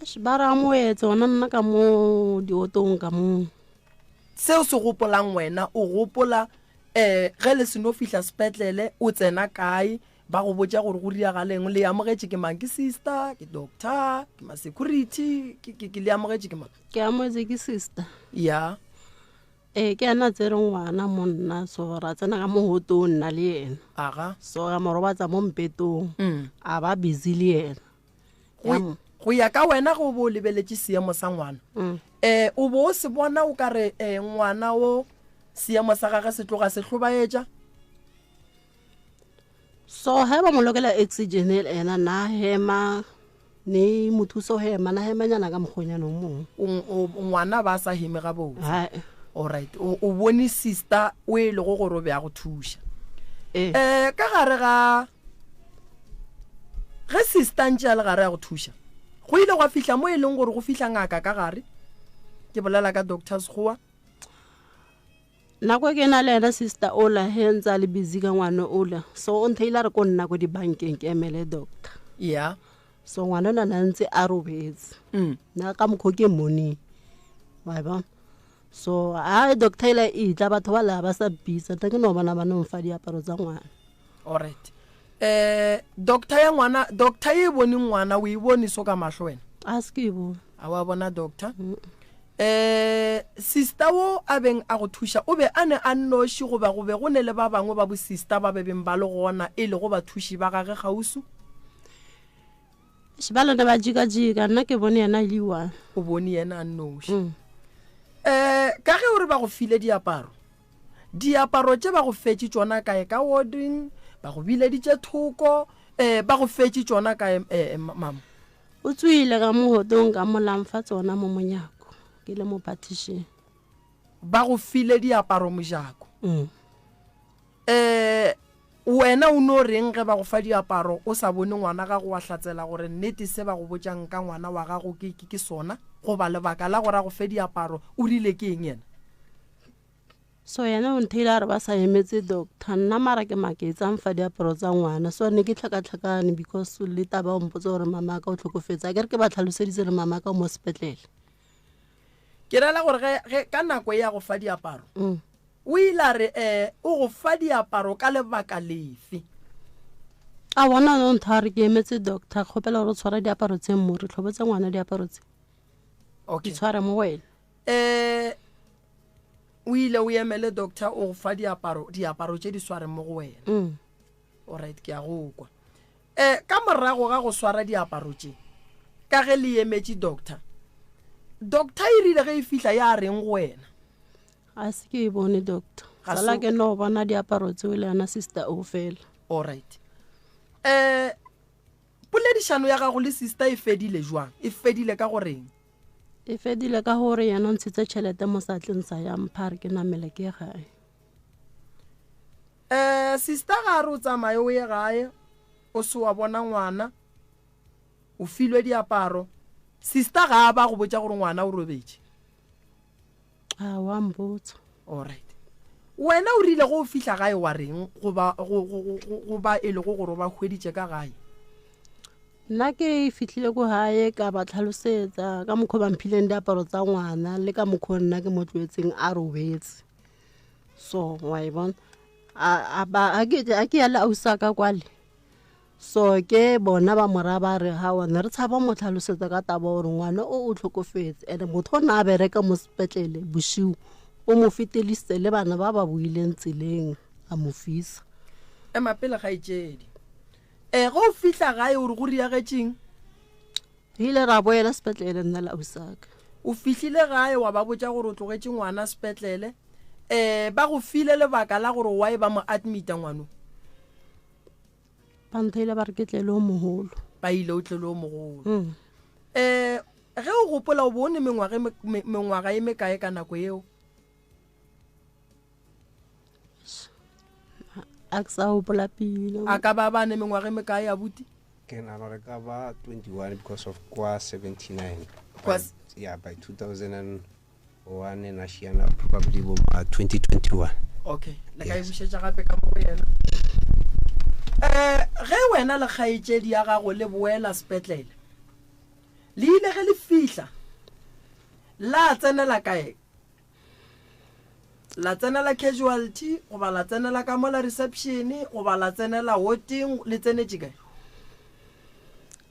Eish, ba re amoetse gona nna ka mo diotong ka mo. Seo se gopolang wena o gopola um ge le seno fihla sepetlele o tsena kae ba go botša gore go riagaleng le amogetše ke mang ke sister ke doctor ke ma security ke, ke, ke le amogetše ke mang Ke amoetse ke sister. ya Ee, ke yena a tsere ngwana monna so ra tsena ka mohotong nna le yena. Aga. So ra mo robatsa mo mpetong. A ba busy le yena. Go, go ya ka wena ge o bo o lebeletše seemo sa ngwana, eh o bo o se bona o ka re eh ngwana o seemo sa gage se tloga se hlobaetša? So ge ba mo lokela oxygen ena na hema ne mo thusa go hema na hemanyana ka mokgonyana o mongwe. Ngwana ba sa heme gabotse. Alright, o, o bone sister o e lego gore o be a go thuša. Ee. Eh, ka gare ga ge sister ntše a le gare a go thuša, go ile gwa fihla mo e leng gore go fihla ngaka ka gare. Ke bolela ka Doctor Sekgowa. Nako e ke na le yena sister ola he ntse a le busy ka ngwana ola so o ntheile a re ko nna ko dibankeng ke emele doctor. Yeah. So ngwana ona na ntse a robetse. Nna ka mokgwa ke morning. Wa e bona? So ha doctor ela e tla batho ba la ba sa bitsa nna ke no bona ba no mfa diaparo tsa ngwana. Alright. Eh doctor ya ngwana doctor e bone ngwana o e bone so ka mahlo wena? A se ke e bone. A wa bona doctor? Eh sister wo a beng a go thuša o be a ne a nnoši goba go be go ne le ba bangwe ba bo sister ba be beng ba le gona e lego bathuši ba gage kgauswi? Eish, ba lona ba jikajika nna ke bone yena a le one. O bone yena a nnoši. Eh ka ge o re ba go file diaparo, diaparo tše ba go fetše tšona kae ka warding, ba go bileditše thoko, eh ba go fetše tšona kae eh mama? O tswile ka mogotong ka molang fa tsona mo monyako, ke le mo partition. Ba go file diaparo mojako. Eh, wena o no reng ge ba go fa diaparo o sa bone ngwana gago wa hlatsela gore nnete se ba go botšang ka ngwana wa gago ke, ke, ke sona? Goba lebaka la gore a go fe diaparo o rile ke eng yena? So yena o ntheile a re ba sa emetse doctor, nna mara ke maketse a mfa diaparo tsa ngwana, so ne ke tlhakatlhakane because le taba o mpotsa gore mama ka o tlhokofetse, a ke re ke ba tlhaloseditse re mama ka o mo sepetlele. Ke rela gore ge, ge ka nako e ya go fa diaparo, o ile a re eh o go fa diaparo ka lebaka lefe? A bona no ntho a re ke emetse doctor, kgopela gore o tshwara diaparo tse mo, re tlhobotse ngwana diaparo tse. Okay. Di tshware mo wena. Eh o ile o emele doctor o go fa diaparo, diaparo tše di sware mo go wena. Alright, ke a go kwa. Eh ka morago ga go swara diaparo tše, ka ge le emetše doctor, doctor e rile ge e fihla ya reng go wena? A se ke e bone doctor. Ga Sala se- ke no bona diaparo tseo le yona sister o fela. Alright. Eh poledišano ya gago le sister e fedile jwang? E fedile ka goreng? E fedile ka gore yena o ntshitse tšhelete mo seatleng sa ya mpha re ke namele ke ye gae. Eh sister ga a re o tsamaye o ye gae o se wa bona ngwana o filwe diaparo sister ga a ba go botša gore ngwana o robetše. A wa mpotsa. Alright. Wena o rile go o fihla gae wa reng goba go, go, go, go, go ba e lego gore o ba hweditše ka gae? Nna ke fihlile ko gae ka ba tlhalosetsa ka mokgwa ba mphileng diaparo tsa ngwana le ka mokgwa nna ke mo tloetseng a robetse. So wa e bona a, a ba a ke a ke ya le ausi ka kwale. So ke bona ba mora ba re ha wa ne re tshaba mo tlhalosetsa ka taba gore ngwana o o tlhokofetse ene motho o ne a bereka mo sepetlele bosiu o mo fetelisitse le bana ba ba boileng tseleng a mo fisa. Ema pele kgaetšedi. E, ge o fihla gae o re go riagetšeng? Re ile ra boela sepetlele nna le ausaka. O fihlile gae wa ba botša gore o tlogetše ngwana sepetlele. E, ba go file lebaka la gore why ba mo admita ngwano? Ba ntheile ba re ke tlele o mogolo. Ba ile o tlele o mogolo. Um ge o gopola o bo o ne mengwaga e mengwaga e mekae ka nako yeo? A ke sa gopola pila. A ka ba ba ne mengwaga e mekae abuti? Ke nagana gore ka ba 21 because of kwa 79. Kwa By, yeah, by 2001 and Ashiana probably bo ma 2021. Okay, le ka e Yes. bušetša gape ka mo go yena. Um ge wena le kgaetšedi ya gago le boela sepetlele, le ile ge le fihla la tsenela kae? La tsenela casualty goba la tsenela ka mola reception goba la tsenela warding, le tsenetše kae?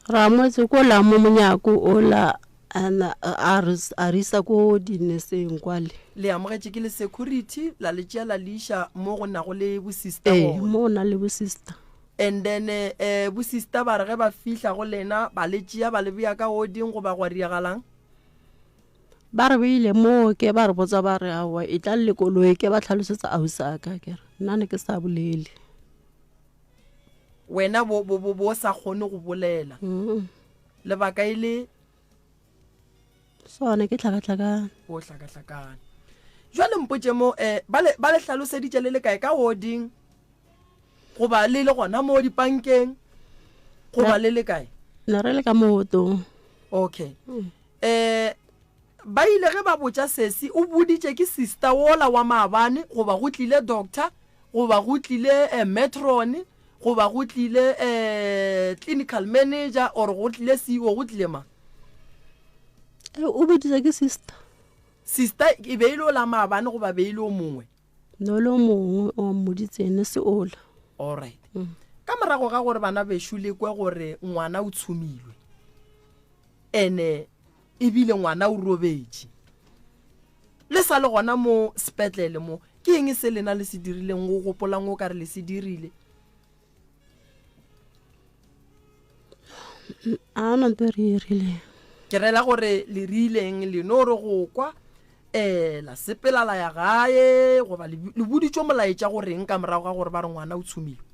Re amogetše ko la mo monyako ola ana a re a re isa ko dineseng kwale. Le amogetše ke le security la le tšea la le iša mo go nago le bo sister Ee, gona. mo go na le bo sister. And then eh bo sister ba re ge ba fihla go lena ba le tšea ba le bea ka warding goba gwa riagalang? Ba re beile moo ke ba re botsa ba re aowa e tlang le koloi ke ba tlhalosetsa ausi a ka ke re nna ne ke sa bolele. Wena bo bo bo bo sa kgone go bolela. Mm. Lebaka e le Sone ke tlhakatlhakane. O hlakahlakane. Jwale mpotše mo eh ba le ba le hlaloseditše le le kae ka warding goba le le gona mo dipankeng goba le le kae? Ne re le ka mo wotong. Okay. Mm. Eh, ba ile ge ba botša sesi, o boditše ke sister wola wa maabane, goba go tlile doctor, goba go tlile eh, matron, goba go tlile eh, clinical manager, or go tlile CEO, go tlile mang? Eh, o boditše ke sister. Sister e be e le ola maabane goba be e le o mongwe? No le o mongwe o mmoditse ne se ola. Alright. Mm. Ka morago ga gore bana bešo le kwe gore ngwana o tshumilwe, Ene ebile ngwana o robetše. Le sa le gona mo sepetlele mo, ke eng se lena le se dirileng o gopolang o ka re le se dirile? A na nto re e rileng. Ke rela gore le rileng le no re go kwa um la sepela la ya gae goba le boditšwe molaetša goreng ka morago ga gore ba re ngwana o tshumilwe?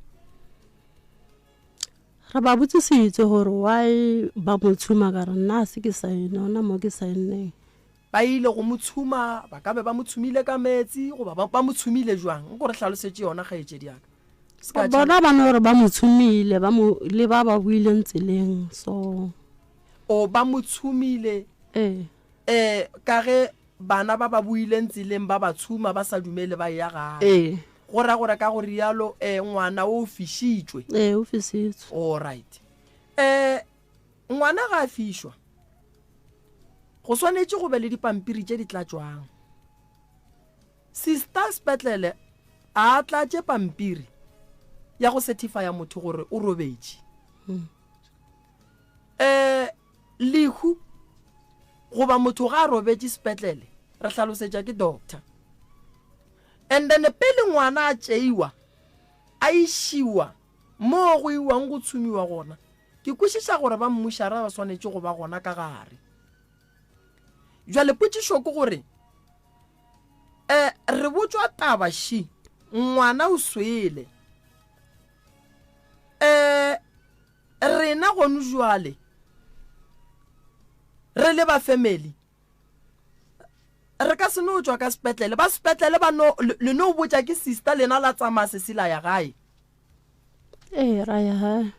Re ba botsisitse gore why ba mo tshuma ka re nna a se ke saene ona mo ke saenneng. Ba ile go mo tshuma, ba ka be ba mo tshumile ka meetse goba ba, ba mo tshumile jwang? Nko re hlalosetše yona kgaetšedi ya ka. Se ka tšhaba. Bona ba no re ba mo tshumile, ba mo, le ba ba boileng tseleng so. O ba mo tshumile. Ee. Eh, ka ge bana ba ba boileng tseleng ba ba tshuma ba sa dumele ba eya gae. Ee. Go ra gore ka go rialo eh, ngwana o fišitšwe. Ee, o fišitšwe. Alright. Eh, ngwana ga a fišwa, go swanetše go be le dipampiri tše di tlatšwang. Sister sepetlele a tlatše pampiri ya go certifya motho gore o robetše. Hmm. Eh, lehu goba motho ga a robetše sepetlele re hlalosetša ke doctor. And then pele ngwana a tšeiwa a išiwa moo go iwang go tshumiwa gona, ke kwešiša gore ba mmušara ba swanetše go ba gona ka gare. Bjale potšišo ke gore, um re botšwa taba ši, ngwana o swele. Um rena gonu jwale re le ba family re ka se no tšwa ka sepetlele ba sepetlele ba no le no botša ke sister lena la tsamaya sesi la ya gae ee ra ya gae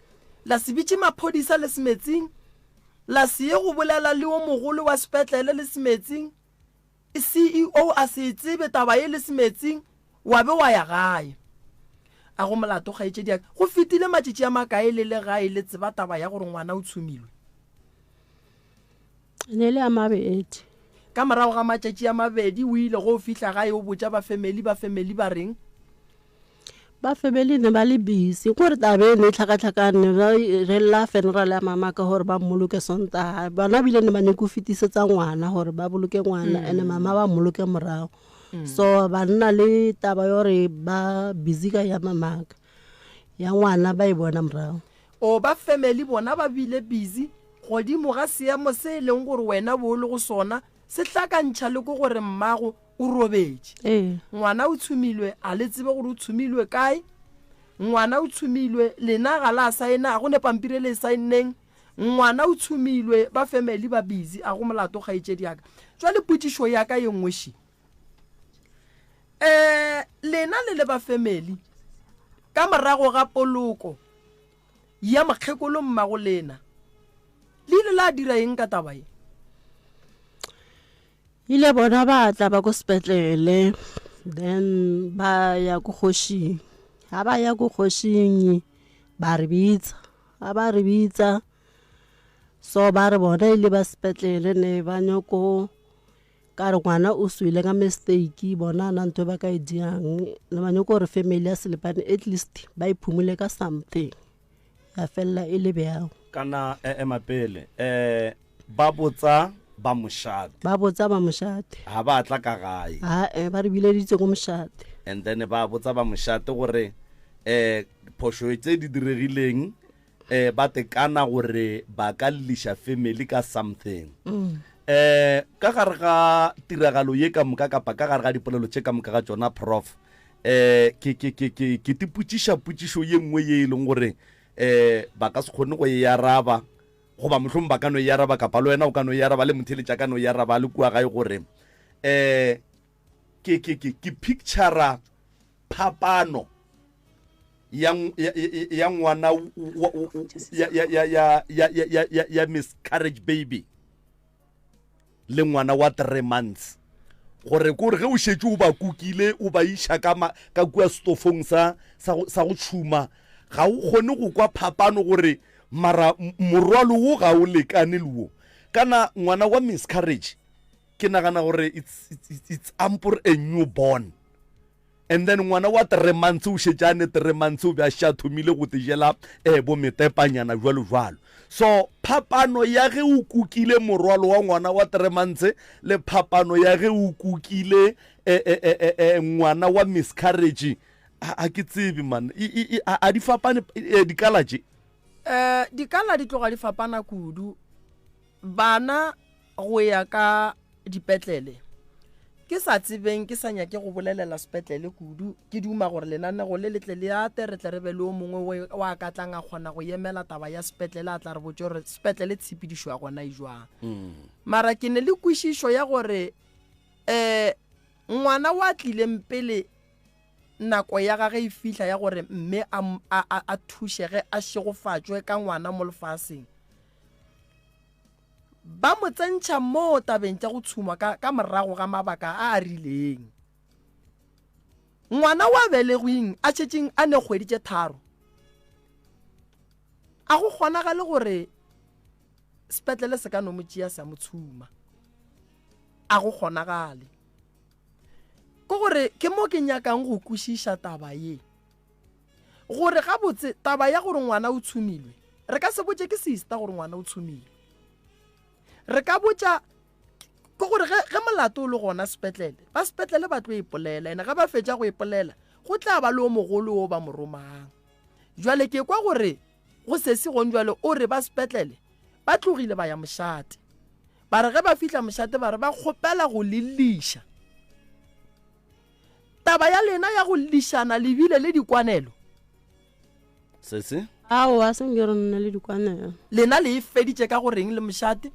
la se bitše maphodisa le semetsing la se ye go bolela le o mogolo wa sepetlele le semetsing CEO a se e tsebe taba ye le semetsing wa be wa ya gae a go molato kgaetšedi ya ka go fetile matšatši a makae le le gae le tseba taba ya gore ngwana o tshumilwe Ne le a mabedi. Ka morago ga matšatši a mabedi o ile go fihla gae o botša ba family, ba family ba reng? Ba family ne ba le busy gore taba e ne e tlhakatlhakane ba re lla funeral ya mama ka gore ba mmoloke Sontaga bona bile ne ba ne ko fetisetsa ngwana gore ba boloke ngwana mm. ene mama ba mmoloke morago mm. so ba nna le taba ya gore ba busy ka ya mamaka ya ngwana ba e bona morago O ba family bona ba bile busy godimo ga seemo se e leng gore wena bo o le go sona se hlakantšha le ko gore mmago o robetše. Ee. Ngwana o tshumilwe a le tsebe gore o tshumilwe kae. Ngwana o tshumilwe lena ga la saena, ga go ne pampiri e le e saenneng. Ngwana o tshumilwe, ba family ba busy, a go molato kgaetšedi ya ka. Jwale potšišo ya ka ye nngwe še. Um lena le le ba family, ka morago ga poloko ya mokgekolo mmago lena, le ile la dira eng ka taba ye? Ile bona ba tla ba ko sepetlele then ba ya ko kgošing. Ga ba ya ko kgošing ba re bitsa, ga ba re bitsa so ba re bona ile ba sepetlele ne ba nyoko ka re ngwana o swele ka mistake bona na ntho ba ka e dirang ne ba nyoko gore family ya Selepane at least ba iphumule ka something ya felela e le bjao. Kana ema pele um Ba botsa ba mošate. Ba botsa ba mošate. Ga ba tla ka gae. Ae, ba re bileditse ko mošate. And then ba botsa ba mošate gore eh phošo tse di diregileng eh ba tekana gore ba ka lliša family ka something. Mm. Eh ka gare ga tiragalo ye ka moka kapa ka gare ga dipolelo tše ka moka ga tšona prof eh ke ke ke ke ke tipotšiša potšišo ye nngwe ye e leng gore eh ba ka se kgone go e araba Goba mohlomong ba ka no e araba, kapa le wena o ka no e araba, le motheeletši a ka no e araba a le kua gae gore, um ke, ke, ke, ke picture-ra phapano ya, ya, ya ngwana wa, ya, ya, ya, ya, ya, ya, ya, ya, ya miscarriage baby le ngwana wa 3 months. Gore ke gore ge o šetše o ba kukile o ba iša ka, ma, ka kua setofong sa, sa, go, sa go tšhuma, ga o kgone go kwa phapano gore mara morwalo wo ga o lekane le wo. Kana ngwana wa miscarriage, ke nagana gore it's, it's, it's ampor a newborn. And then ngwana wa 3 months o šetše a ne 3 months o be a šetše a thomile go tejela eh, bo metepanyana jwalo jwalo. So phapano ya ge o kukile morwalo wa ngwana wa 3 months le phapano ya ge o kukile eh, eh, eh, eh, eh, ngwana wa miscarriage a, a ke tsebe man I, I, I, a, a di fapane eh, dikala tše. Eh, dikala di tloga di fapana kudu. Bana Go ya ka dipetlele, ke sa tsebeng, ke sa nyake go bolelela sepetlele kudu, ke duma gore lenanego le le tle le ate, re tle re be le o mongwe wa ka tlang a kgona go emela taba ya sepetlele, a tla re botše gore sepetlele tshepedišo ya gona e jwang. Mara ke ne le kwešišo ya gore um ngwana wa tlileng pele nako ya gage e fihla ya gore mme a, a, a, a thušege, a šegofatšwe ka ngwana mo lefaseng, Ba mo tsentšha moo tabeng tša go tshumwa ka, ka morago ga mabaka a a rileng. Ngwana wa belegwing a šetšeng a ne kgwedi tše tharo, a go kgonagale gore sepetlele se ka no mo tšea sa mo tshuma. A go kgonagale. Ke gore ke mo ke nyakang go kwešiša taba ye. Gore gabotse taba ya gore ngwana o tshumilwe, re ka se botše ke sister gore ngwana o tshumilwe. Re ka botša ke gore ge, ge molato o le gona sepetlele, ba sepetlele ba tlo ipolela, ene ge ba fetša go ipolela, go tla ba le o mogolo o ba mo romang. Jwale ke kwa gore go sesi gong jwale o re ba sepetlele ba tlogile ba ya mošate. Ba re ge ba fihla mošate ba re ba kgopela go le lliša. Taba ya lena ya go llišana le bile le dikwanelo. Sesi? Aowa, se nke re nne le dikwanelo. Lena le e feditše ka go reng le mošate?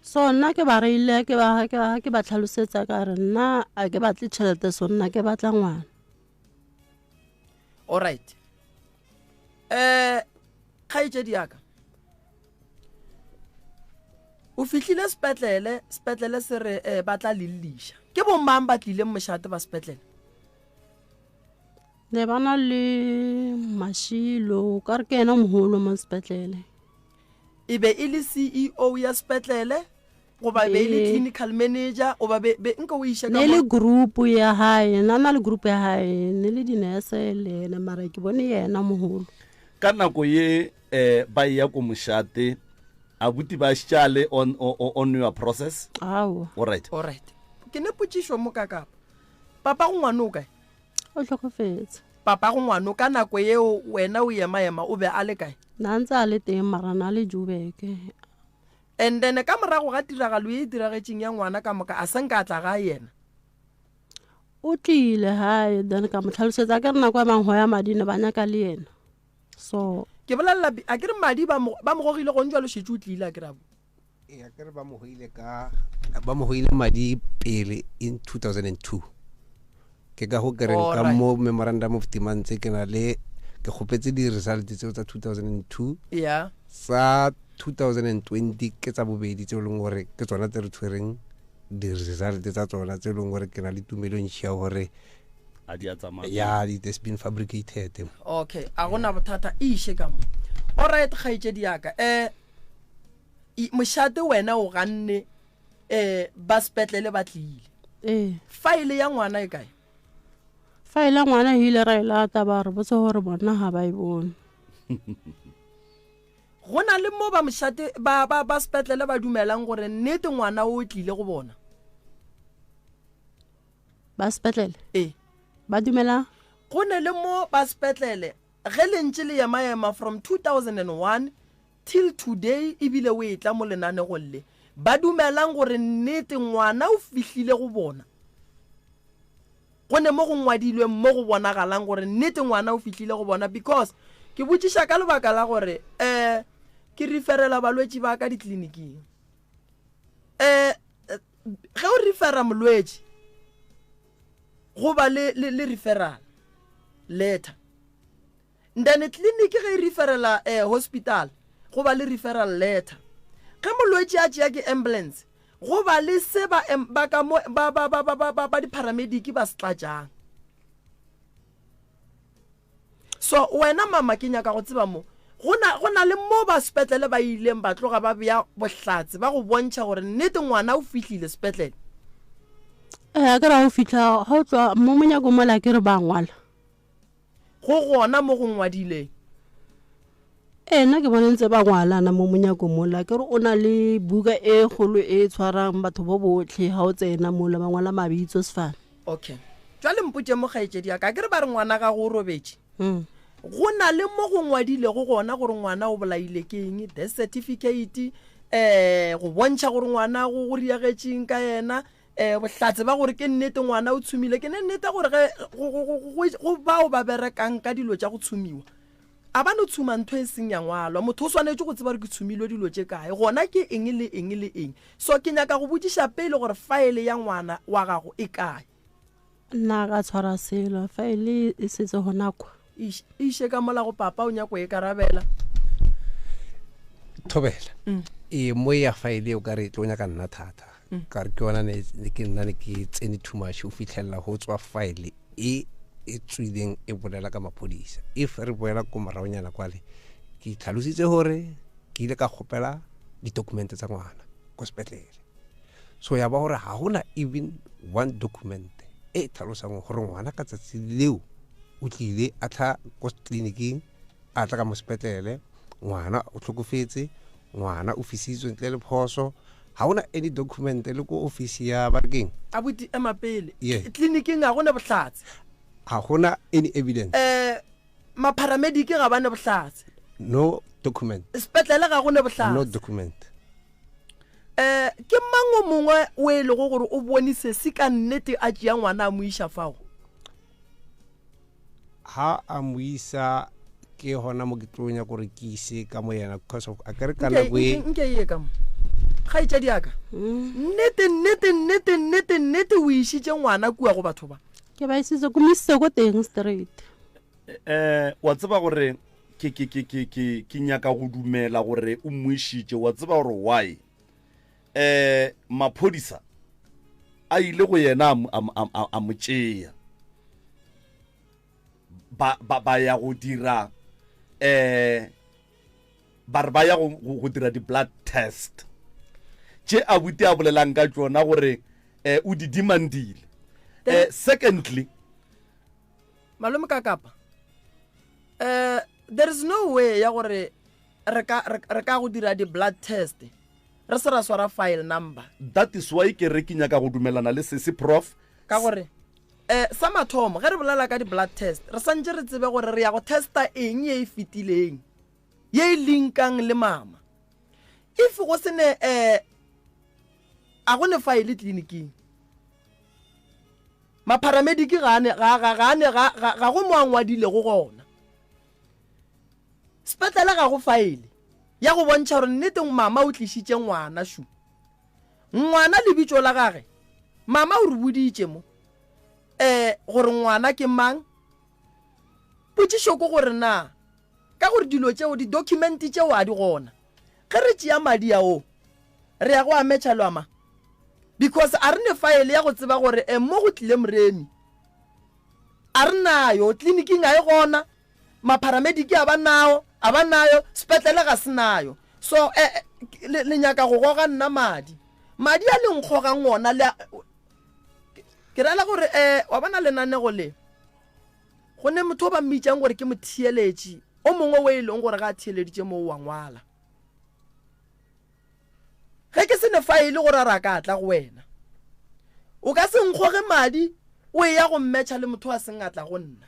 So nna ke ba reile ke ba ke ba ke ba tlhalosetsa ka re nna a ke batle tšhelete so nna ke batla ngwana. All right. Eh kgaetšedi ya ka. O fihlile sepetlele, sepetlele se re eh, ba tla le lliša. Ke bomang ba tlileng mošate ba sepetlele? Ne ba na le Mashilo, ka re ke yena mogolo mo sepetlele. E be e le CEO ya sepetlele goba e be e le clinical manager goba be, be nka o iše ka Ne le group ya hae, na na le group ya hae, ne le dinese le yena, mara ke bone yena mogolo. Ka nako ye eh ba eya ko mošate abuti ba šale on, on, on your process? Aowa. Alright. Alright. Ke ne potšišo mo ka kapa. Papa go ngwano o kae? O hlokofetse. Papa go ngwano ka nako yeo wena o ema ema o be a le kae? Na ntse a le teng mara na le Joburg. And then ka morago ga tiragalo ye e diragetšeng ya ngwana ka moka a se nka a tla gae yena? O tlile gae then ka mo tlhalosetsa ke re nako ya mangho ya madi ne ba nyaka le yena. So Ke bolelela a ke re madi ba mo ba mo gogile gong jwalo šetše o tlile a ke re abu. Ee, a ke re ba mo goile ka ba mo goile madi pele in 2002. Ke ka go ke reng ka mo memorandum of demands ke na le ke kgopetse di-result tseo tsa 2002 yeah. Sa 2020 ke tsa bobedi tse e leng gore ke tsona tse re tshwereng di-result tsa tsona tse e leng gore ke na le tumelo ntšhi ya gore a di a tsamaya ya it has been fabricated. Okay, a gona bothata e iše ka mo. Alright kgaetšedi yaka, um mošate wena o ganne um ba sepetlele ba tlile. Ee. File ya ngwana e kae? File ya ngwana e ile ra e lata ba re botse gore bona ga ba e bone. Go na le mo ba mošate ba ba ba sepetlele ba dumelang gore nnete ngwana o tlile go bona. Ba sepetlele? Ee. Ba dumela? Go ne le mo ba sepetlele ge le ntše le ema-ema from 2001 till today ebile o etla mo lenanegong le, ba dumelang gore nnete ngwana o fihlile go bona. Go ne mo go ngwadilweng mo go bonagalang gore nnete ngwana o fihlile go bona because ke botšiša ka lebaka la gore um ke referela balwetši ba ka ditleliniking. Um ge o refera molwetši go ba le, le, le referral letter. Then clinic ge e referela eh, hospital go ba le referral letter. Ge molwetši a tšea ke ambulance go ba le se ba, ba ka mo ba ba ba ba ba ba di-paramedic ba se tlatšang. So wena mama ke nyaka go tseba mo go na go na le mo ba sepetlele ba ileng ba tloga ba bea bohlatse ba go bontšha gore nnete ngwana o fihlile sepetlele. Eh, a ke ra go fihla ga o tloga mo monyako mola ke re ba ngwala. Go gona mo go ngwadileng. Ee, nna ke bone ntse ba ngwalana mo monyako mola. Ke re o na le buka e kgolo e tshwarang batho bo botlhe ga o tsena mola ba ngwala mabitso sefane. Okay. Jwale mpotše mo kgaetšedi ya ka, ke re ba re ngwana gago o robetše. Go na le mo go ngwadilego gona gore ngwana o bolaile ke eng, death certificate, eh go bontšha gore ngwana go go riagetšeng ka yena, um bohlatse ba gore ke nnete ngwana o tshumile. Ke ne nnete gore ge go bao ba berekang ka dilo tša go tshumiwa a ba no tshuma ntho e seng ya ngwalwa. Motho o swanetše go tseba gore ke tshumilwe dilo tše kae, gona ke eng le eng le eng. So ke nyaka go botšiša pele gore faele ya ngwana wa gago e kae. Nna ka tshwara selo, faele e setse gona kwa. E iše ka mola go papa, o nyako e karabela. Thobela. Ee, mo ya faele o ka re e tlo nyaka nna thata. Ka re ke yona ne ke nna ne ke tsene too much o fitlhelela go tswa file e e tswileng e bolela ka maphodisa. If re boela ko moragonyana kwale, ke tlhalositse gore ke ile ka kgopela di-document tsa ngwana ko sepetlele. So ya ba gore ga gona even one document e e tlhalosang gore ngwana ka tsatsi leo o tlile a tla ko tleliniking, a tla ka mo sepetlele, ngwana o tlhokofetse, ngwana o fisitswe ntle le phoso. Ga gona any document le ko office ya ba re keng? Abuti ema pele. Yeah. Tleliniking ga gona bohlatse. Ga gona any evidence. Eh ma-paramedic ga ba ne bohlatse. No document. Sepetlele ga gone bohlatse. No document. Eh ke mang o mongwe o e lego gore o bone sesi ka nnete a tšea ngwana a mo iša fao? Ha a mo isa ke gona mo ke tlo nyaka gore ke ise ka mo yena because of a kere ka nako e nke ye ka mo kgaetšedi ya ka. Nnete nnete nnete nnete nnete o išitše ngwana kua go batho ba. Ke ba isitse ko mo isitse ko teng straight. Eh wa tseba gore ke ke ke ke ke ke nyaka go dumela gore o mo išitše, wa tseba gore why? Eh maphodisa a ile go yena a mo tšea ba ba ba ya go dira eh ba re ba ya go go dira di blood test tše abuti a bolelang ka tšona gore eh o di demandile. Eh secondly malome ka kapa eh there is no way ya gore re ka re ka go dira di blood test re se ra swara file number. That is why ke re ke nyaka go dumelana le sesi prof. Ka gore eh sa mathomo ge re bolela ka di blood test re santse re tsebe gore re ya go testa eng ye e fetileng ye e linkang le mama. If go se ne eh a go ne file tleliniking, mapharamediki ga ne ga ga ga ne ga ga go mo a ngwadilego gona. Sepetlele ga go faele ya go bontšha gore nnete mama o tlišitše ngwana šu. Ngwana lebitso la gage mama o re boditše mo um gore ngwana ke mang. Potšišo ke gore na ka gore dilo tšeo di-document tšeo a di gona ge re tšea madi ao re ya go a metšha lwama because a re ne faele ya go tseba gore um mo go tlile Moremi a re nayo tleliniking a e gona Mapharamediki a ba nao, a ba nayo, sepetlele ga se nayo. So, eh, eh, le, le nyaka go goga nna madi. Madi a le nkgogang ona le a, ke rela gore eh, wa bona lenanego le, go ne motho o ba mmitšang gore ke motheeletši, o mongwe o e leng gore ga a theeleditše mo wa ngwala. Ge ke se ne faele gore a re a ka tla go wena. O ka se nkgoge madi o eya go mmetšha le motho a seng a tla go nna.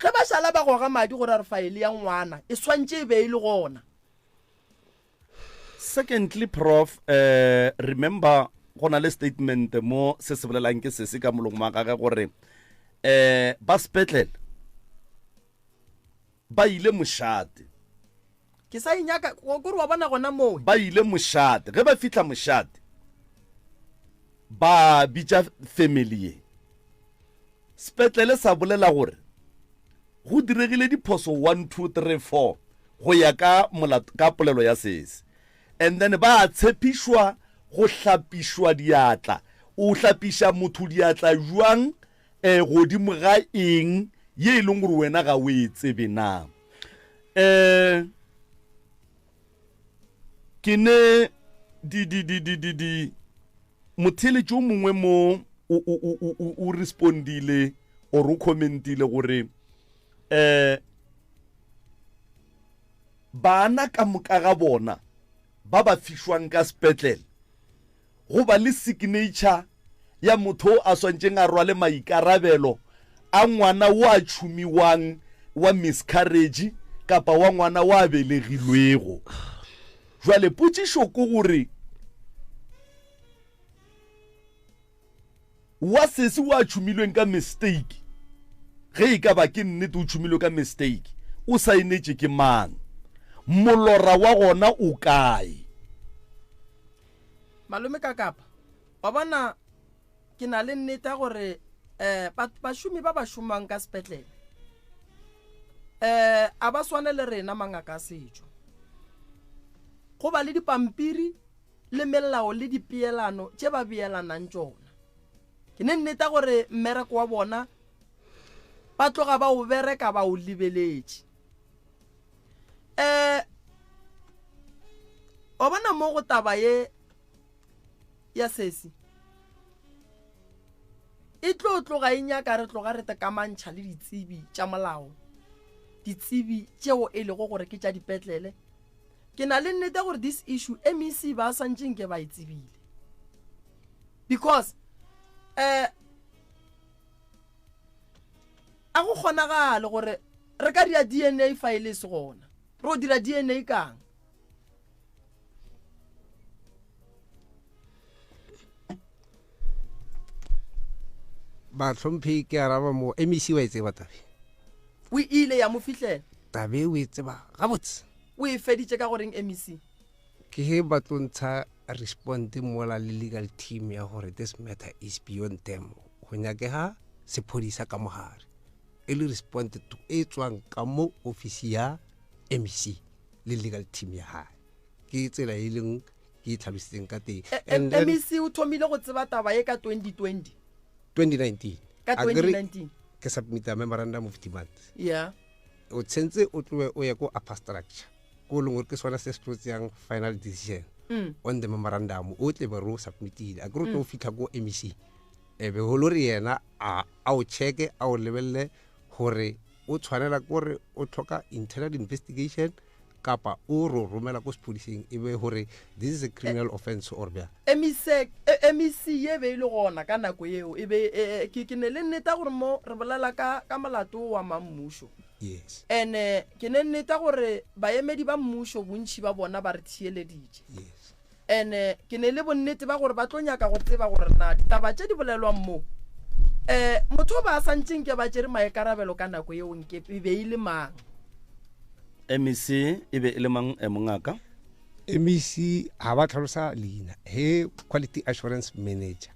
Ge ba šala ba goga madi gore a re faele ya ngwana e swantše e be e le gona. Secondly prof eh remember go na le statement mo se se bolelang ke sese ka molomo wa gage gore eh ba sepetlele ba ile mošate. Ke sa e nyaka, kore wa bona gona moo. Ba ile mošate. Ge ba fihla mošate, ba bitša family ye. Sepetlele sa bolela gore go diregile diphoso 1, 2, 3, 4 go ya ka molato, ka polelo ya sese. And then ba tshepišwa go hlapišwa diatla. O hlapiša motho diatla bjang E, godimo ga eng ye e leng gore wena ga o e tsebe na? E, ke ne di, di, di, di, di, di, motheeletši o mongwe mo o, o, o, o, o, o respondile or o commentile gore eh bana ka moka ga bona ba ba fišwang ka sepetlele Go ba le signature ya motho o a swantšeng a rwale maikarabelo a ngwana wo a tšhumiwang wa miscarriage kapa wa ngwana wa a belegilwego. Jwale potšišo ke gore wa sesi wo a tšhumilweng ka mistake, ge e ka ba ke nnete o tšhumilwe ka mistake, o saenetše ke mang? Molora wa gona o kae? Malome Kakapa, wa bona ke na le nnete ya gore um bašomi ba ba šomang ka sepetlele um a ba swane le rena mangaka a setšo. Go ba le dipampiri le melao le dipeelano tše ba beelanang tšona. Ke ne nnete ya gore mmereko wa bona ba tloga ba o bereka ba o lebeletše. Um wa bona mo go taba ye ya sesi e tlo tloga e nyaka re tloga re tekamantšha le ditsebi tša molao, ditsebi tšeo e lego gore ke tša dipetlele. Ke na le nnete gore this issue MEC ba santše nke ba e tsebile because um a go kgonagale gore re ka dira DNA fa e le se gona. Re o dira DNA kang? Bahlomphegi ke araba mo MEC wa e tseba tabe. O ile ya mo fihlela. Tabe o e tseba gabotse. O e feditše ka goreng MEC? Ke ge ba tlo ntsha respond mola le legal team ya gore this matter is beyond them. Go nyakega sephodisa ka mogare. E le respond to e tswang ka mo office ya MEC le legal team ya hae. Ke tsela e leng ke e tlhalositseng ka teng. And then MEC o thomile go tseba taba ye ka 2020. 2019. Ka 2019. Ke submita memorandum of demand. Yeah. O tshentse o tloe o ye ko upper structure. Ko leng gore ke sona se se tlo tseyang final decision on the memorandum o tle be re o submitile. A ke re o tlo fitlha ko MEC. E be go lo re yena a a o checke a o lebelele gore o tshwanela ke gore o tlhoka internal investigation kapa o ro romela ko sepodiseng e be gore this is a criminal offense or bjang. MEC, e, MEC ye be e le gona ka nako yeo e be e, e, ke, ke ne le nneta gore mo re bolela ka, ka molato wa mammušo. Yes. Ene ke ne nneta gore baemedi ba mmušo bontši ba bona ba re theeleditše. Yes. Ene ke ne le bonnete ba gore ba tlo nyaka go tseba gore na ditaba tše di bolelwang mo um motho o ba a santše nke ba tšere maikarabelo ka nako yeo nke e be e le mang. MEC e be e le mang eh, mongaka? MEC ga ba tlhalosa leina he quality assurance manager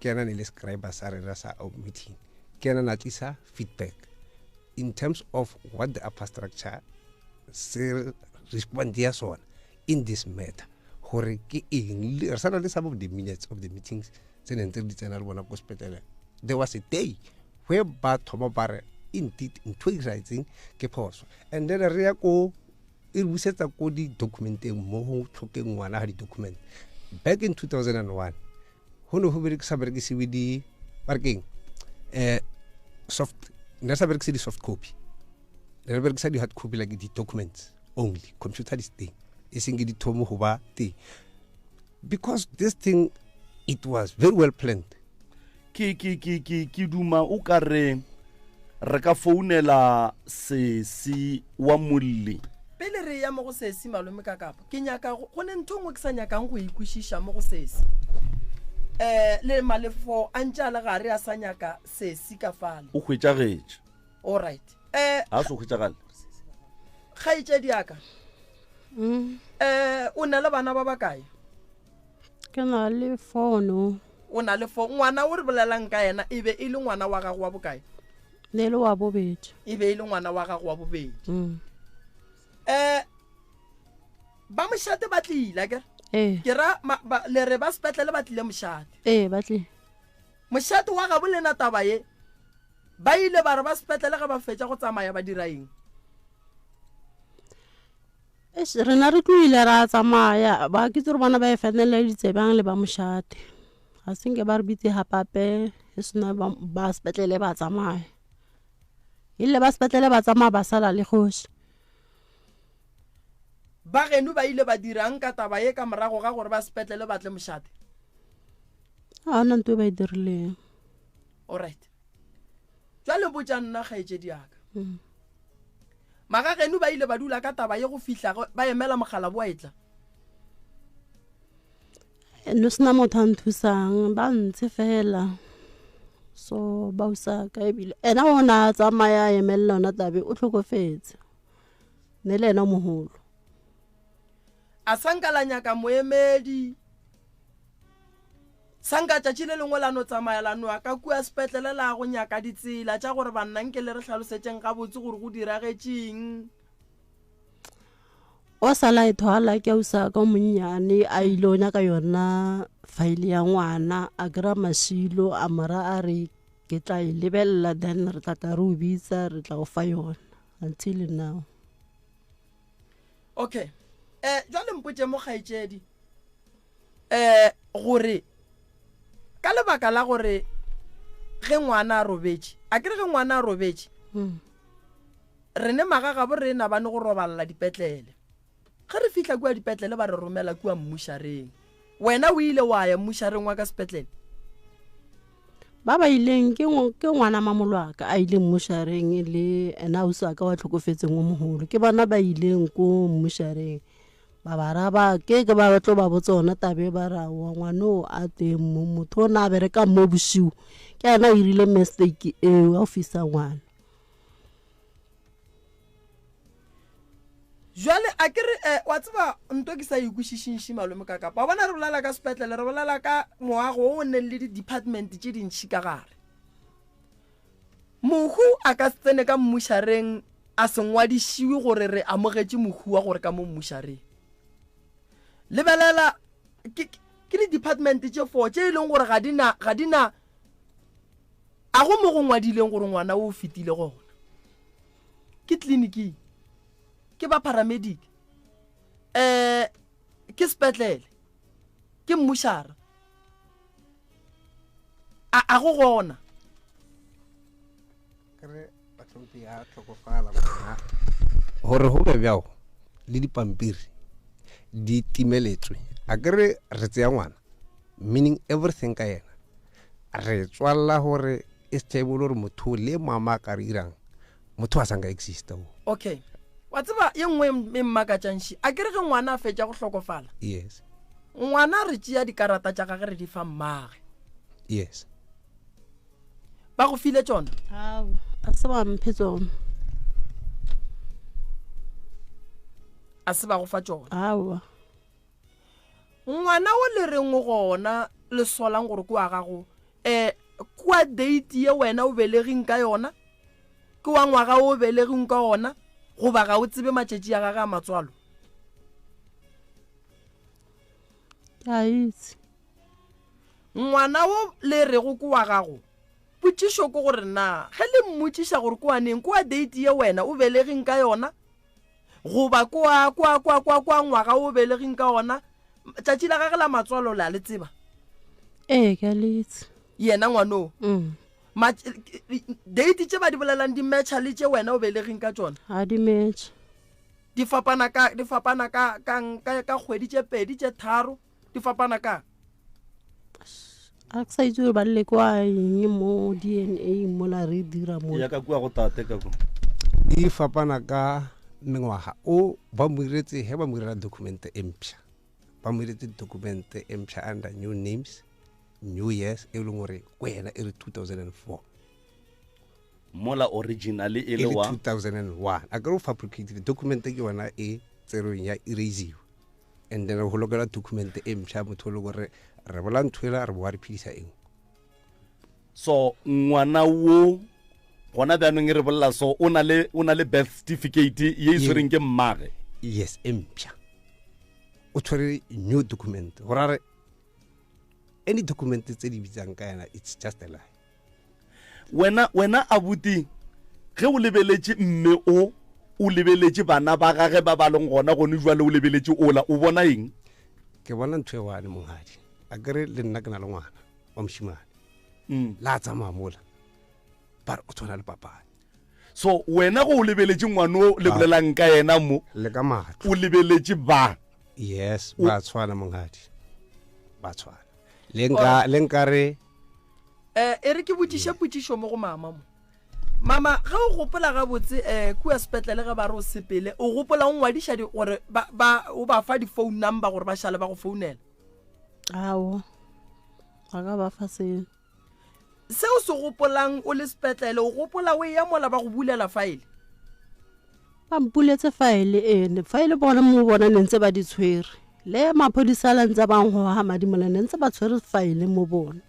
ke ena ne le scriber sa rena sa meeting ke ena na tlisa feedback in terms of what the upper structure se respond ya sona in this matter gore ke eng re sana le some of the minutes of the meetings tse neng tse re di tsena le bona ko sepetlele there was a day where ba thoma ba re indeed ntho e diragetseng ke phoso and then re ya ko e re busetsa ko di-documenteng mo go tlhokeng ngwana ga di-document back in 2001 go ne go sa berekisiwe di ba re keng um soft ne re sa berekise di-soft copy ne re berekisa di-hard copy like di-documents only computer di teng e seng ke di thome go ba teng because this thing it was very well planned ke ke ke ke ke duma o ka re re ka founela sesi wa molli pele re ya mo go sesi malome ka kapa ke nyaka go ne ntho nngwe ke sa nyakang go ikwešiša mo go sesi um le malefo a ntše a le gare a sa nyaka sesi ka fale o hwetšagetše all right um ga se o hwetšagale kgaetšedi yaka um o na le bana ba bakae Ke na le fono. O na le fo ngwana o re bolelang ka yena e be e le ngwana wa gago wa bokae? Ne le wa bobedi. E be e le ngwana wa gago wa bobedi. Mm. Eh ba mošate ba tlile akere? Ee. Ke ra le re ba sepetlele ba tlile mošate. Ee, ba tlile. Mošate wa gabo lena taba ye ba ile ba re ba sepetlele ge ba fetša go tsamaya ba dira eng? Eish, rena re tloile ra tsamaya ba ke tsere bona ba e feneleditse bjang le ba mošate ga se nke ba re bitse gapape e sena ba sepetlele ba tsamaya ile ba sepetlele ba tsamaya ba sala le kgoši ba geno ba ile ba dirang ka taba ye ka morago ga gore ba sepetlele ba tle mošate ga ona nto e ba e dirileng alright jwale botša nna kgaetšedi yaka mm. Magageno ba ile ba dula ka taba ye go fihla ba emela mogala boa etla. No sena motho a nthusang ba ntshe fela so ba usaka ebile ena o ne a tsamaya a emelela yona tabe o tlhokofetse ne le ena mogolo a sanka la nyaka moemedi Sanka tšatši le lengwe la no tsamaya la noa ka kua sepetlele la go nyaka ditsela tša gore banna nke le re hlalosetšeng gabotse gore go diragetšeng. O sa la e thwala ke ausi wa ka o monnyane a ile o nyaka yona file ya ngwana a kry-a mašilo a mo ra a re ke tla e lebelela then re tla tla re o bitsa re tla go fa yona until now. Okay, um jwale mpotše mo kgaetšedi. um gore ka lebaka la gore ge ngwana a robetše a kere ge ngwana a robetše hmm. re ne magagabo rena ba ne go robalela dipetlele ge re fihla kua dipetlele ba re romela kua mmušareng wena o ile wa ya mmušareng wa ka sepetlele ba ba ileng ke ngwana mamolwaka a ileng mmušareng le ena ausi wa ka wa tlhokofetseng o mogolo ke bona ba ileng ko mmušareng Ba ba ra ba ke ke ba tlo ba botsa ona tabe ba ra wa ngwana o a teng mo motho o na a bereka mo bosiu ke ena a irile mistake eo ya go fisa ngwana. Jwale a ke re eh, wa tseba nto ke sa e kwešišinši malome ka kapa wa bona re bolela ka sepetlele re bolela ka moago o o neng le di-department tše dintšhi ka gare. Mohu a ka se tsene ka mmušareng a se ngwadišiwe gore re amogetše mohu wa gore ka mo mmušareng. Lebelela, ke, ke di-department tše four tše e leng gore ga di na, ga di na, a go mo go ngwadileng gore ngwana o fetile gona. Ke tleliniking, ke ba paramedic, um ke sepetlele, ke mmušara. A a go gona. Kere bahlompi ya tlhokofala ngwana gore go be bjao le dipampiri di timeletswe a kere re tseya ngwana meaning everything ka yena re tswalela gore e se tšhaebole gore motho le mama a ka re irang motho a sanka exista o okay wa tseba ye nngwe e mmakatšangši a kere ge ngwana a fetša go hlokofala yes ngwana re tšea dikarata tša gage re di fa mmage yes ba go file tšona a se ba mphe tsona. A se ba go fa tšona? Aowa. Ngwana o le reng o gona le solang gore ke wa gago, um kwa date ye wena o beleging ka yona, ke wa ngwaga o beleging ka ona, goba ga o tsebe matšatši a gage a matswalo? Ke a itse. Ngwana wo le rego ke wa gago, potšišo ke gore na ge le mmotšiša gore ke wa neng, ke wa date ye wena o beleging ka yona, goba ke wa, ke wa, ke wa, ke wa, ke wa ngwaga o beleging ka ona, tšatši la gage la matswalo le a le tseba? Ee, ke a le itse. Yena ngwanoo? Ma, date tše ba di bolelang di matcha le tše wena o beleging ka tšona? Ga di matche. Di fapana ka, di fapana ka, ka, ka, ka kgwedi tše pedi, tše tharo, di fapana ka? A ke sa itse gore ba lle kwa eng mo DNA mola re dira mo. Ya ka kua go tate ka kwa. Di fapana ka mengwaga o ba mo iretse he ba mo irela document e mpsha. Ba mo iretse document e mpsha under new names, new years e leng gore ko yena e re 2004. Mola original e le wa 2001. A ke re o fabricated document ke yona e tserweng ya erasiwa. And then go lokela document e mpsha motho o le gore re bola ntho ela re boa re phedisa eng. So ngwana wo gona bjanong e re bolela so o na le o na le birth certificate ye e tshwereng ke mmage. Yes, e mpsha. O tshwere new document. Go ra re any document tse di bitsang ka yena it's just a lie. Wena, wena abuti, ge o lebeletše mme o, o lebeletše bana ba gage ba ba leng gona gone jwale, o lebeletše ola, o bona eng? Ke bona ntho e one, monghadi. A ke re le nna ke na le ngwana wa mošemane. La tsamaya mola, ba re o tshwana le papadi. So wena go o lebeletše ngwana o le bolelang ka yena mo, Le ka mahlo. O lebeletše ba. Yes, ba tshwana monghadi. Ba tshwana. Le nka, le nka re Eh, e re ke botšiše potšišo mo go mama mo. Mama, ge o gopola gabotse eh, kua sepetlele ge ba re o sepele, o gopola o ngwadiša di, gore ba, ba, o ba fa di-phone number gore ba šale ba go founela? Aowa, ga ka ba fa selo. Se o se gopolang o le sepetlele, o gopola o eya mola ba go bulela file? Ba mpuletse file ene, file bona mo bona ne ntse ba di tshwere. Le maphodisa a la ntse ba nkgoga madi mola ne ntse ba tshwere file mo bona.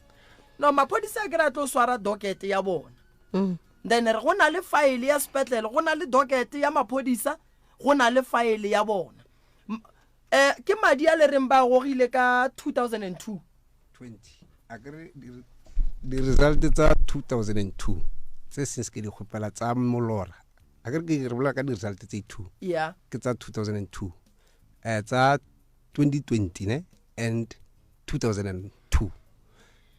No, maphodisa a ke re a tlo swara docket ya bona. Then re go na le file ya sepetlele, go na le docket ya maphodisa, go na le file ya bona. Eh, ke madi a le reng ba gogile ka 2002. 20 a ke re di-result tsa 2002 tse since ke di kgopela tsa molora, a ke re ke re bolela ka di-result tse two. Yeah. Ke tsa 2002, eh, tsa 2020 ne and 2002.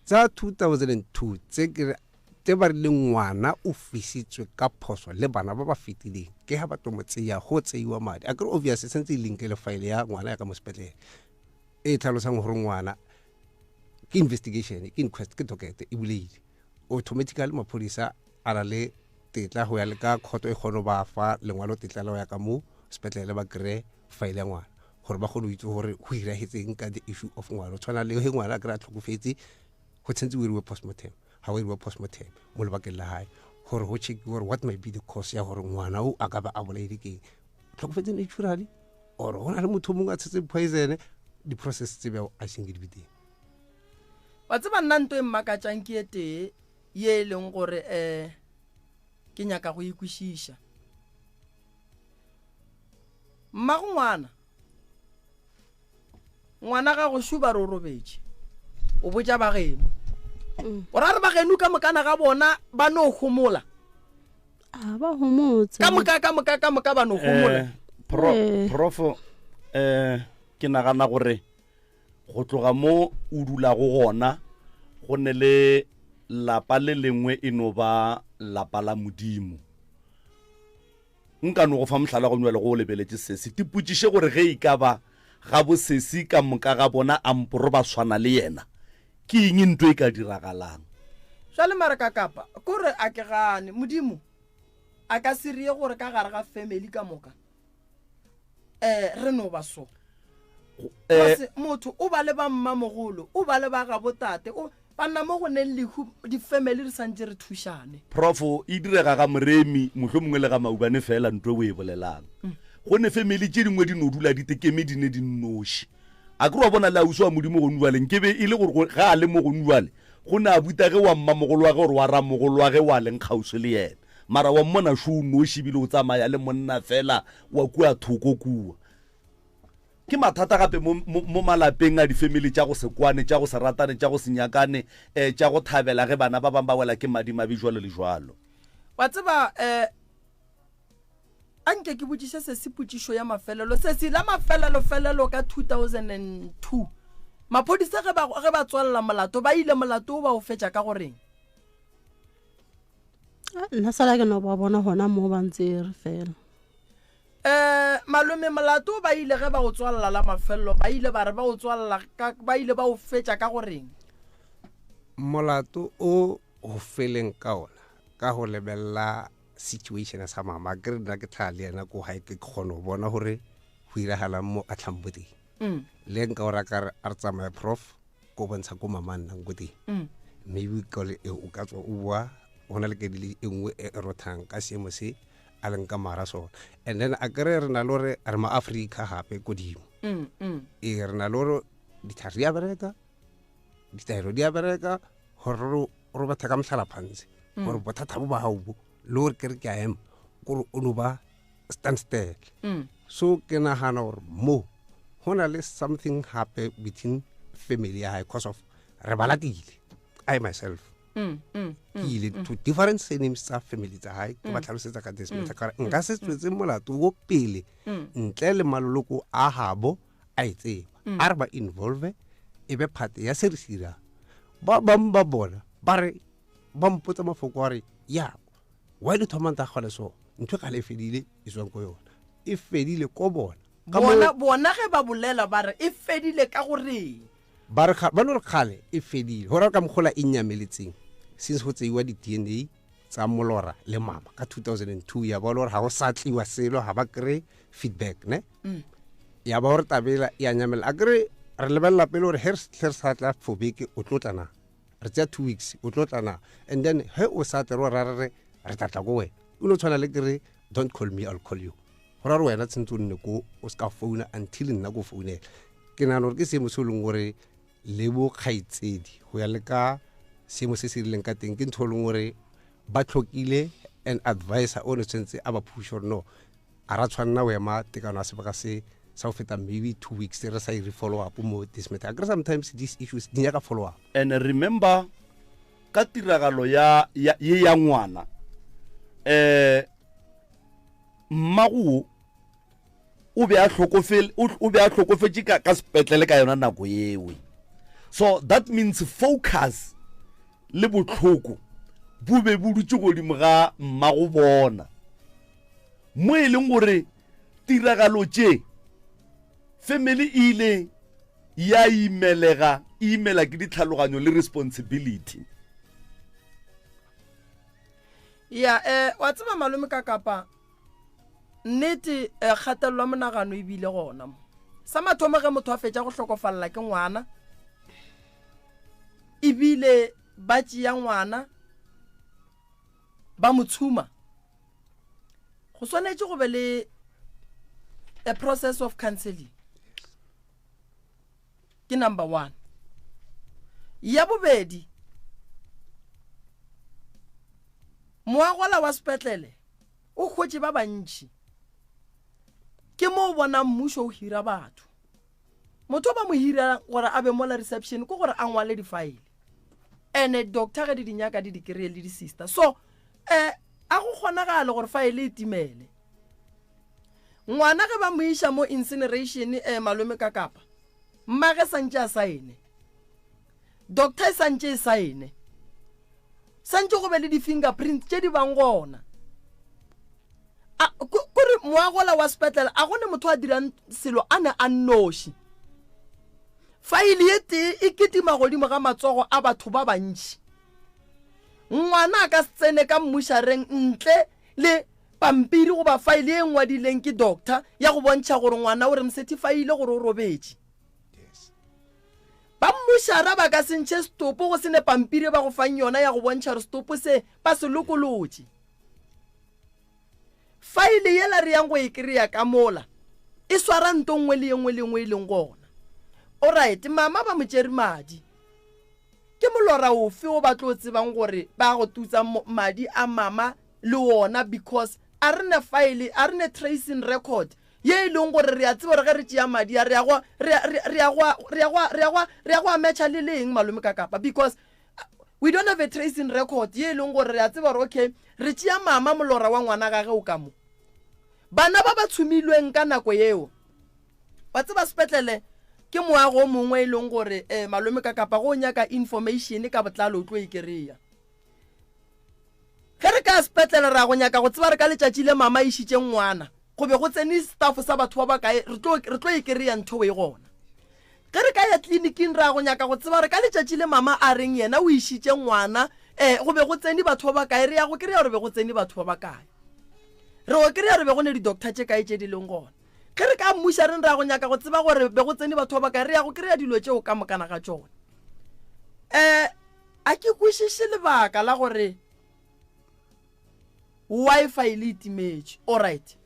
Tsa 2002 tse ke re tse ba rileng ngwana o fisitswe ka phoso le bana ba ba fetileng, ke ha ba tlo mo tseya go tseiwa madi. A ke re obvious sentse e linke le file ya ngwana ya ka mo sepetlele e tlhalosang gore ngwana ke investigation, ke inquest, ke docket e buleile. Automatically maphodisa a na le tetla go ya le ka khoto e kgone ba fa lengwalo tetla la go ya ka mo sepetlele ba kry file ya ngwana gore ba kgone go itse gore go iragetseng ka the issue of ngwana. O tshwana le ge ngwana a kry-a tlhokofetse, go tshwanetse o iriwe postmortem. Ga o iriwe postmortem mo lebakeng la gae gore go check gore what might be the cause ya gore ngwana o a ka ba a bolaile keng, tlhokofetse naturally or go na le motho o mongwe a tshetse poison. Di-process tse bjao a seng di be teng. Wa tseba nna nto e mmakatšang ke e tee ye e leng gore um ke nyaka go ikwešiša. Mmago ngwana, ngwana gago šo ba re o robetše, o botša ba geno. O ra re ba geno ka mokana ga bona ba no homola? A ba homotse. Ka moka, ka moka, ka moka ba no homola. Eh, profo, eh, ke nagana gore go tloga mo o dulago gona go ne le lapa le lengwe e no ba lapa la Modimo. Nka no go fa mohlala go nywele go o lebeletše sesi. Tipotšiše gore ge e ka ba ga bo sesi ka moka ga bona amporo ba swana le yena, ke eng nto e ka diragalang? Jwale mara ka kapa kore a ke gane Modimo a ka se rie gore ka gare ga family ka moka eh re no ba so. Because motho o ba le ba mmamogolo, o ba le ba gabo tate, o banna mo go neng lehu di-family re santse re thušane. Prof, e direga ga Moremi, mohlomongwe le ga Maubane fela ntwe o e bolelang. Go ne family tše dingwe di no dula di tekeme di ne di nnoši. A ke re wa bona le ausi wa Modimo gonu bjale, nke be e le gore ga a le mo gonu bjale, go ne a buta ge wa mmamogolo wa ge or wa ramogolo wa ge wa leng kgauswi le yena. Mara wa mmona šo o noši ebile o tsamaya le monna fela wa kua thoko kua. Ke mathata gape mo, mo, mo malapeng a difemili tša go se kwane, tša go se ratane, tša go se nyakane, eh, tša go thabela ge bana ba bang ba wela ke madimabe jwalo le jwalo. Wa tseba, eh, a nke ke botšiše sesi potšišo ya mafelelo. Sesi, la mafelelo-felelo ka 2002, maphodisa ge ba, ge ba tswalela molato, ba ile molato o ba o fetša ka go reng? Nna sala ke no ba bona gona mo ba ntsere fela. Um malome, molato ba ile ge ba o tswalela la mafelelo, ba ile ba re ba o tswalela ka, ba ile ba o fetša ka go reng? Molato o go feleng ka ona ka go lebelela situation sa mama, ke re nna ke tlhaga le yena ko gae, ke kgona go bona gore go iragalang mo a tlhang bo teng. Le nka o ra ka re a re tsamaye prof ko bontsha ko mama a nnang ko teng. Maybe ka le o ka tswa o boa go na le kedi le e nngwe e rothang ka seemo se a leng ka mara sona. And then a kere re na le gore re ma Africa gape kodimo. Ee, re na le gore ditlhare di a bereka, ditaelo di a bereka, gore re betha ka mohlala phanse gore bothata bo ba gago bo le gore ke re ke a ema kore o no ba standstill. So ke nagana gore mo go na le something gape between family ya gae, cause of re ba latile. I myself ke ile to different surnames tsa family tsa gae, ke ba tlhalosetsa ka this matter, ka gore nka se tswetse molato wo pele ntle le maloloko a gabo a e tseba, a re ba involve e be part ya se re se dirang. Ba bangwe ba bona ba re ba mpotsa mafoko a re ya why le thomang ta kgale so ntho e kgale e fedile e tswang ko yona e fedile ko bona. Ka moo Bona, bona ge ba bolela ba re e fedile ka go reng? Ba re ba no re kgale e fedile. Go ra ka mokgola e nyameletseng since go tseiwa di-D_N_A tsa molora le mama ka 2002, ya ba le gore ga go sa tliwa selo, ga ba kry feedback ne. Ya ba gore tabela ya nyamela. A kry re lebelela pele gore he re sa tla for beke o tlo tla na, re tseya 2 weeks o tlo tla na, and then he o sa tle re ra re re tla tla ko wena. O no tshwana le ke re don't call me, I'll call you. Go ra gore wena tshwanetse o nne ko o se ka founa until nna ko founela. Ke nagana gore ke seemo se e leng gore le bo kgaitsedi go ya le ka seemo se se rileng ka teng, ke ntho e leng gore ba tlhokile an advisor o ne tshwanetse a ba push gore no, a ra tshwanela go ema tekano ya sebaka se sa go feta maybe 2 weeks re sa ire follow up mo this matter. Akere sometimes these issues di nyaka follow up. And remember ka tiragalo ya, ya, ye ya ngwana, eh, mmago wo o be a hlokofel-, o, o be a hlokofetše ka, ka sepetlele ka yona nako yewe. So that means focus le bohloko bo be bo dutše godimo ga mmago bona, mo e leng gore tiragalo tše family e ile ya imelega, e imela ke ditlhaloganyo le responsibility. Ya, eh, wa tseba malome ka kapa nnete, eh, kgatelelo ya monagano e bile gona mo. Sa mathomo ge motho a fetša go hlokofalela ke ngwana, ebile ba tšea ngwana ba mo tshuma, go swanetše go be le a process of counseling. Ke number 1. Ya bobedi, moagola wa sepetlele o hwetše ba bantši. Ke mo o bonang mmušo o hira batho. Motho ba mo hira gore a be mola reception ke gore a ngwale di-file, ene doctor ge di di nyaka di di kry-e le di-sister. So a go kgonagale gore file e timele. Ngwana ge ba mo iša mo incineration, malome ka kapa mmage santše a saene, doctor e santše e saene, santše go be le di-fingerprint tše di bang gona. Kore moagola wa sepetlele a gone motho a dirang selo a ne a nnoši. Faele ye tee e kitima godimo ga matsogo a batho ba bantši. Ngwana a ka se tsene ka mmušareng ntle le pampiri goba faele ye ngwadileng ke doctor ya go bontšha gore ngwana o re msetifaile gore o robetše. Ba mmušara ba ka se ntšhe setopo go se ne pampiri ba go fang yona ya go bontšha gore setopo se ba se lokolotše. Faele yela re yang go e kry-a ka mola e swara nto nngwe le ye nngwe le ye nngwe e leng gona. Alright, mama ba mo tšere madi. Ke molora ofe o ba tlo tsebang gore ba go tutsa madi a mama le wona because a re ne faele, a re ne tracing record ye e leng gore re a tseba gore ge re tšea madi a re ya go re ya go re ya go re ya go re ya go a matcha le leng malome ka kapa because we don't have a tracing record ye e leng gore re a tseba gore okay re tšea mama molora wa ngwana gage o ka mo. Bana ba ba tshumilweng ka nako yeo wa tseba sepetlele ke moago o mongwe e leng gore um malome ka kapa go o nyaka information ka botlalo o tlo e kry-a. Ge re ka ya sepetlele ra go nyaka go tseba re ka letšatši le mama a išitše ngwana go be go tsene staff sa batho ba bakae re tlo re tlo e kry-a ntho e gona. Ge re ka ya tleliniking ra go nyaka go tseba re ka letšatši le mama a reng yena o išitše ngwana um go be go tsene batho ba bakae re ya go kry-a gore be go tsene batho ba bakae. Re go kry-a gore be go ne di-doctor tše kae tše di leng gona. Ge re ka mmušareng ra go nyaka go tseba gore be go tsene batho ba bakae re ya go kry-a dilo tšeo ka mokana ga tšona. Um A ke kwešiše lebaka la gore Wi-Fi le itimetše. Alright.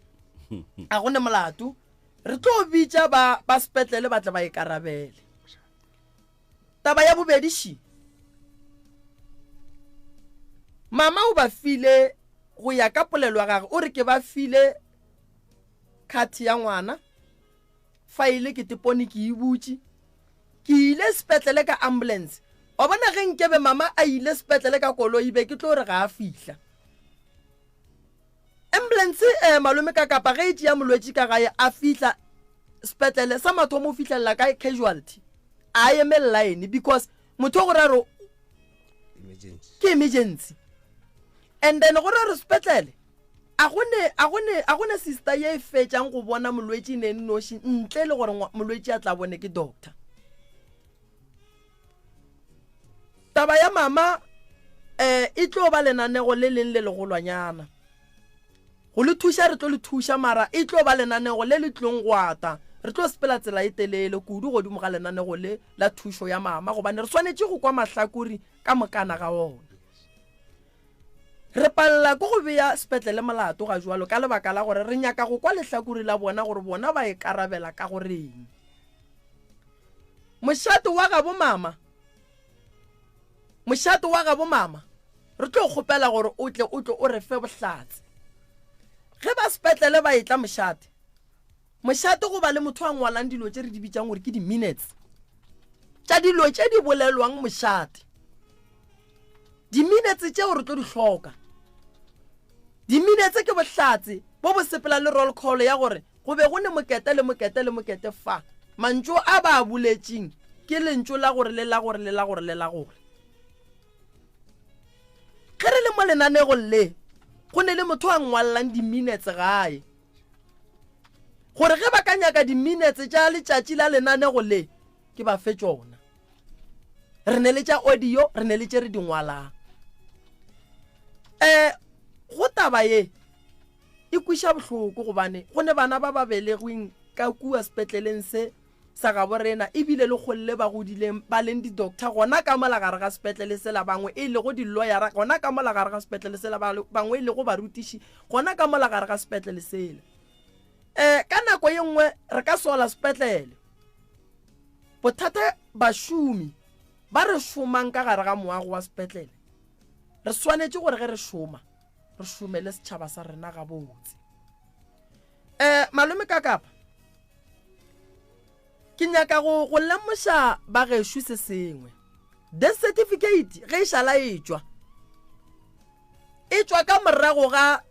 A go ne molato. Re tlo bitša ba ba sepetlele ba tle ba ikarabele. Taba ya bobedi ši. Mama o ba file go ya ka polelo ya gagwe o re ke ba file card ya ngwana. Faele ke tepone ke e butše. Ke ile sepetlele ka ambulance. Wa bona ge nkebe mama a ile sepetlele ka koloi be ke tlo re ga a fihla. Ambulance eh, malome ka kapa ge e tšea molwetši ka gae a fihla sepetlele sa mathomo o fihlelela ka casualty a eme line because motho o go ra re ke emergency and then go ra re sepetlele A go ne, a go ne, a go ne sister ye e fetšang go bona molwetši ne nnoši ntle le gore molwetši a tla bone ke doctor. Taba ya mama eh e tlo ba lenanego le leng le legolwanyana. Go le thuša re tlo le thuša mara e tlo ba lenanego le le tlong go ata. Re tlo sepela tsela e telele kudu godimo ga lenanego le la thušo ya mama gobane re swanetše go kwa mahlakori ka mokana ga ona. Re palela ke go bea sepetlele molato ga jwalo ka lebaka la gore re nyaka go kwa lehlakore la bona gore bona ba ikarabela ka go reng. Mošate wa gabo mama, mošate wa gabo mama, re tlo kgopela gore o tle o tle o re fe bohlatse. Ge ba sepetlele ba etla mošate, Mošate go ba le motho a ngwalang dilo tše re di bitšang gore ke di-minutes tša dilo tše di bolelwang mošate. Di-minutes tšeo re tlo di hloka. Di-minutes ke bohlatse bo bo sepela le roll call ya gore go be go ne mokete le mokete le mokete fa. Mantšu a ba a boletšeng ke lentšu la gore le la gore le la gore le la gore. Ge re le mo lenanegong le, go ne le motho a ngwalelang di-minutes gae. Gore ge ba ka nyaka diminetse tša letšatši la lenanego le, ke ba fe tšona. Re ne le tša audio, re ne le tše re di ngwalang. Um go taba ye e kwiša bohloko gobane go ne bana ba ba belegweng ka kua sepetleleng se sa gabo rena ebile le kgolle ba godileng ba leng di-doctor gona ka mola gare ga sepetlele sela, bangwe e lego di-lawyera gona ka mola gare ga sepetlele sela, bangwe e lego barutiši gona ka mola gare ga sepetlele sela. Um ka nako ye nngwe re ka sola sepetlele. Bothata bašomi ba re šomang ka gare ga moago wa sepetlele, re swanetše gore ge re šoma re šome le setšhaba sa rena gabotse. Um malome ka kapa Ke nyaka go go lemoša bagešo se sengwe. Death certificate ge e šala e tšwa, e tšwa ka morago ga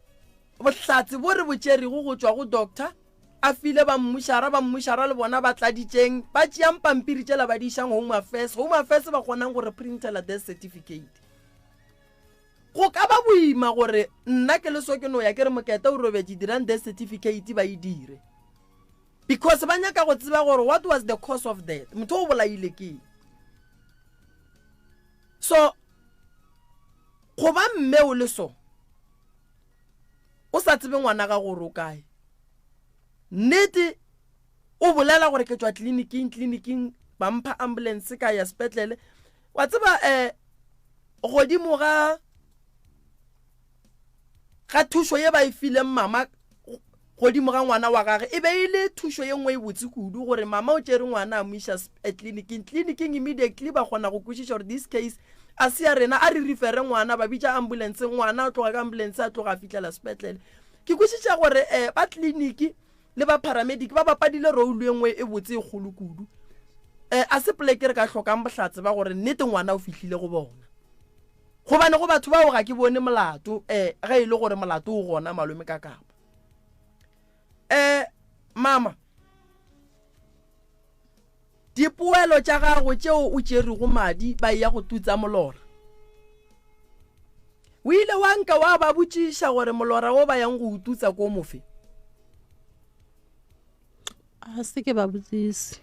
bohlatse bo re bo tšerego go tšwa go doctor, a file ba mmušara, ba mmušara le bona ba tladitšeng, ba tšeang pampiri tšela ba di išang Home Affairs, Home Affairs ba kgonang go re printela death certificate. Go ka ba boima gore nna ke le so ke no ya ke re mokete o robetše dirang death certificate ba e dire. Because ba nyaka go tseba gore what was the cause of death, motho o bolaile ke. So go ba mme o le so o sa tsebe ngwana ga gore o kae, nnete o bolela gore ke tšwa tleliniking, tleliniking ba mpha ambulance ka ya sepetlele. Wa tseba um godimo ga ga thušo ye ba e fileng mama. godimo ga ngwana wa gage e be e le thušo ye nngwe e botse kudu gore mama o tšere ngwana a mo iša eh, tleliniking tleliniking immediately ba kgona go kwešiša gore this case a se ya rena a re refere ngwana ba bitša ambulance ngwana a tloga ka ambulance a tloga a fihlela sepetlele ke kwešiša gore um ba tleliniki le ba paramedic ba bapadile role e nngwe e botse e kgolo kudu um a se poleke re ka hlokang bohlatse ba gore nnete ngwana o fihlile go bona gobane go batho bao ga ke bone molato um ge e le gore molato o gona malome ka kapa um mama dipoelo tša gago tšeo o tšerego madi ba ya go tutsa molora o ile wa nka wa ba botšiša gore molora wo ba yang go o tutsa ko mofe a se ke ba botsise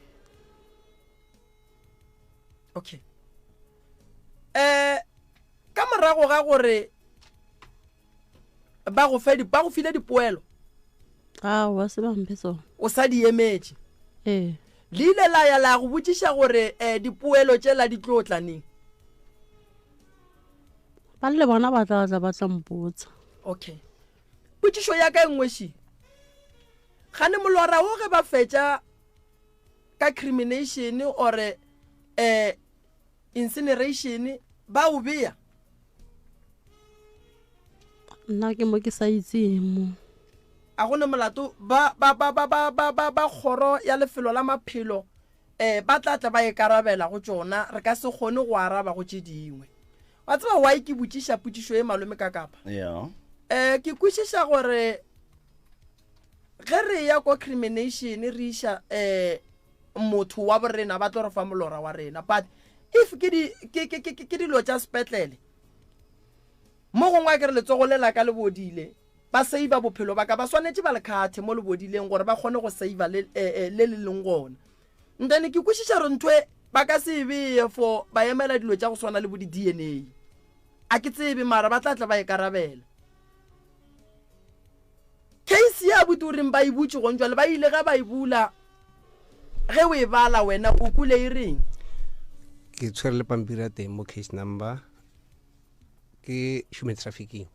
okay um ka morago ga gore ba go fe ba go file dipoelo aowa se ba mphe tsona o sa di emetše ee le ile la ya la go botšiša gore um dipoelo tšela di tlo tla neng ba le bona ba tla tla ba tla mpotsa okay potšišo ya ka e nngwe še gane molora wo ge ba fetša ka crimination ore um incineration ba o bea nna ke mo ke sa itseng mo a go ne molato ba ba ba ba ba ba ba ba kgoro ya lefelo la maphelo eh ba tla tla ba e karabela go tšona re ka se kgone go araba go tše dingwe wa tseba why ke botšiša potšišo e malome ka kapa yeah eh ke kwešiša gore ge re ya ko crimination re iša eh motho wa borena ba tlo re fa molora wa rena but if ke di ke ke ke ke dilo tša sepetlele mo gongwe a ke re letsogo le la ka le bodile ba save bophelo ba ka ba swanetše ba le khathe mo le bodileng gore ba kgone go save le eh, eh, le le leng gona ntane ke kwešiša gore ntho e ba ka se e beye for ba emela dilo tša go swana le bo di-dna a ke tsebe mara ba tla tla ba e karabela Case ya abuti o reng ba e butše gong jwale ba ile ge ba e bula ge o e bala wena o kule e reng? Ke tshwere le pampiri ya teng mo case number ke human trafficking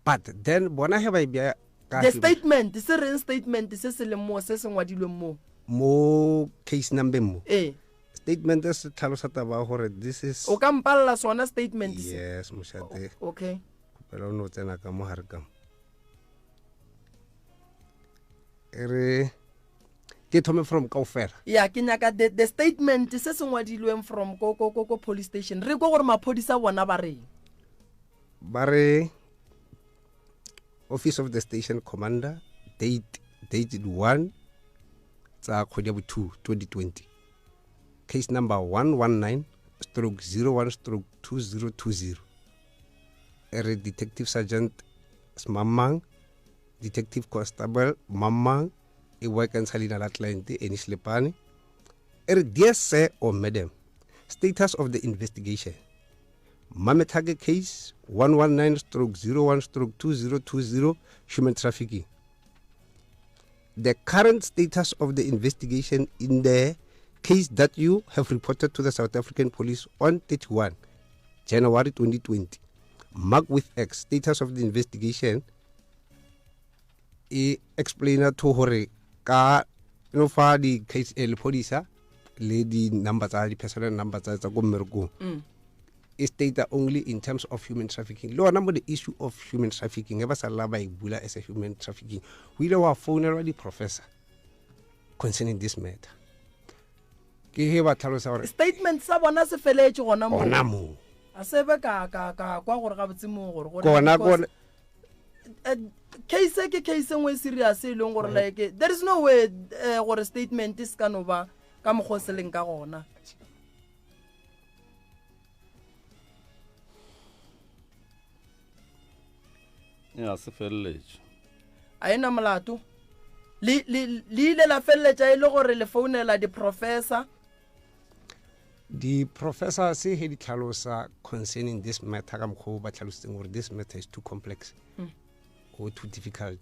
but then bona ge ba e bja ka The statement se reng statement se se leng mo se se ngwadilweng mo? Mo case number mo. Ee. Statement se tlhalosa taba ya gore this is O ka mpalela sona statement se? Yes mošate. Okay. Kgopela o no tsena ka mo gare ka mo. E re ke thome from kaofela. Ya ke nyaka the, the statement se se ngwadilweng from ko ko ko ko police station. Re ko gore maphodisa bona ba reng. Ba re office of the station commander date dated 1 tsa kgwedi ya bo 2 2020 case number 119 stroke 01 stroke 2020 e re detective sergeant smamang detective constable mamang e boa e kantsha leina la client enish lepane e re dear sir or madam status of the investigation Mamethake case 119 stroke 01 stroke 2020 human trafficking the current status of the investigation in the case that you have reported to the South African police on 31 January 2020 mark with X status of the investigation e explainer to gore ka no fa di case eh, lephodisa le di number tsa di personal number tsa tsa ko mmerekong mm. e state only in terms of human trafficking le ona mo the issue of human trafficking e ba sa lla ba e bula as a human trafficking o ile wa founelwa di-professor concerning this matter ke he ba tlhalosa gore statement sa bona se feletše gona mo gona mo a se be ka ka ka kwa gore ga botse mo gore gore gona gona eh, case ke case e nngwe e serious e leng gore like there is no way eh, gore statement se ka no ba ka mokgwa o se leng ka gona ya se feleletše a ena molato le le le ile la feleletša e le gore le founela di-professor di-professor se he di tlhalosa concerning this matter ka mokgwa o ba tlhalositseng gore this matter is too complex mm. or too difficult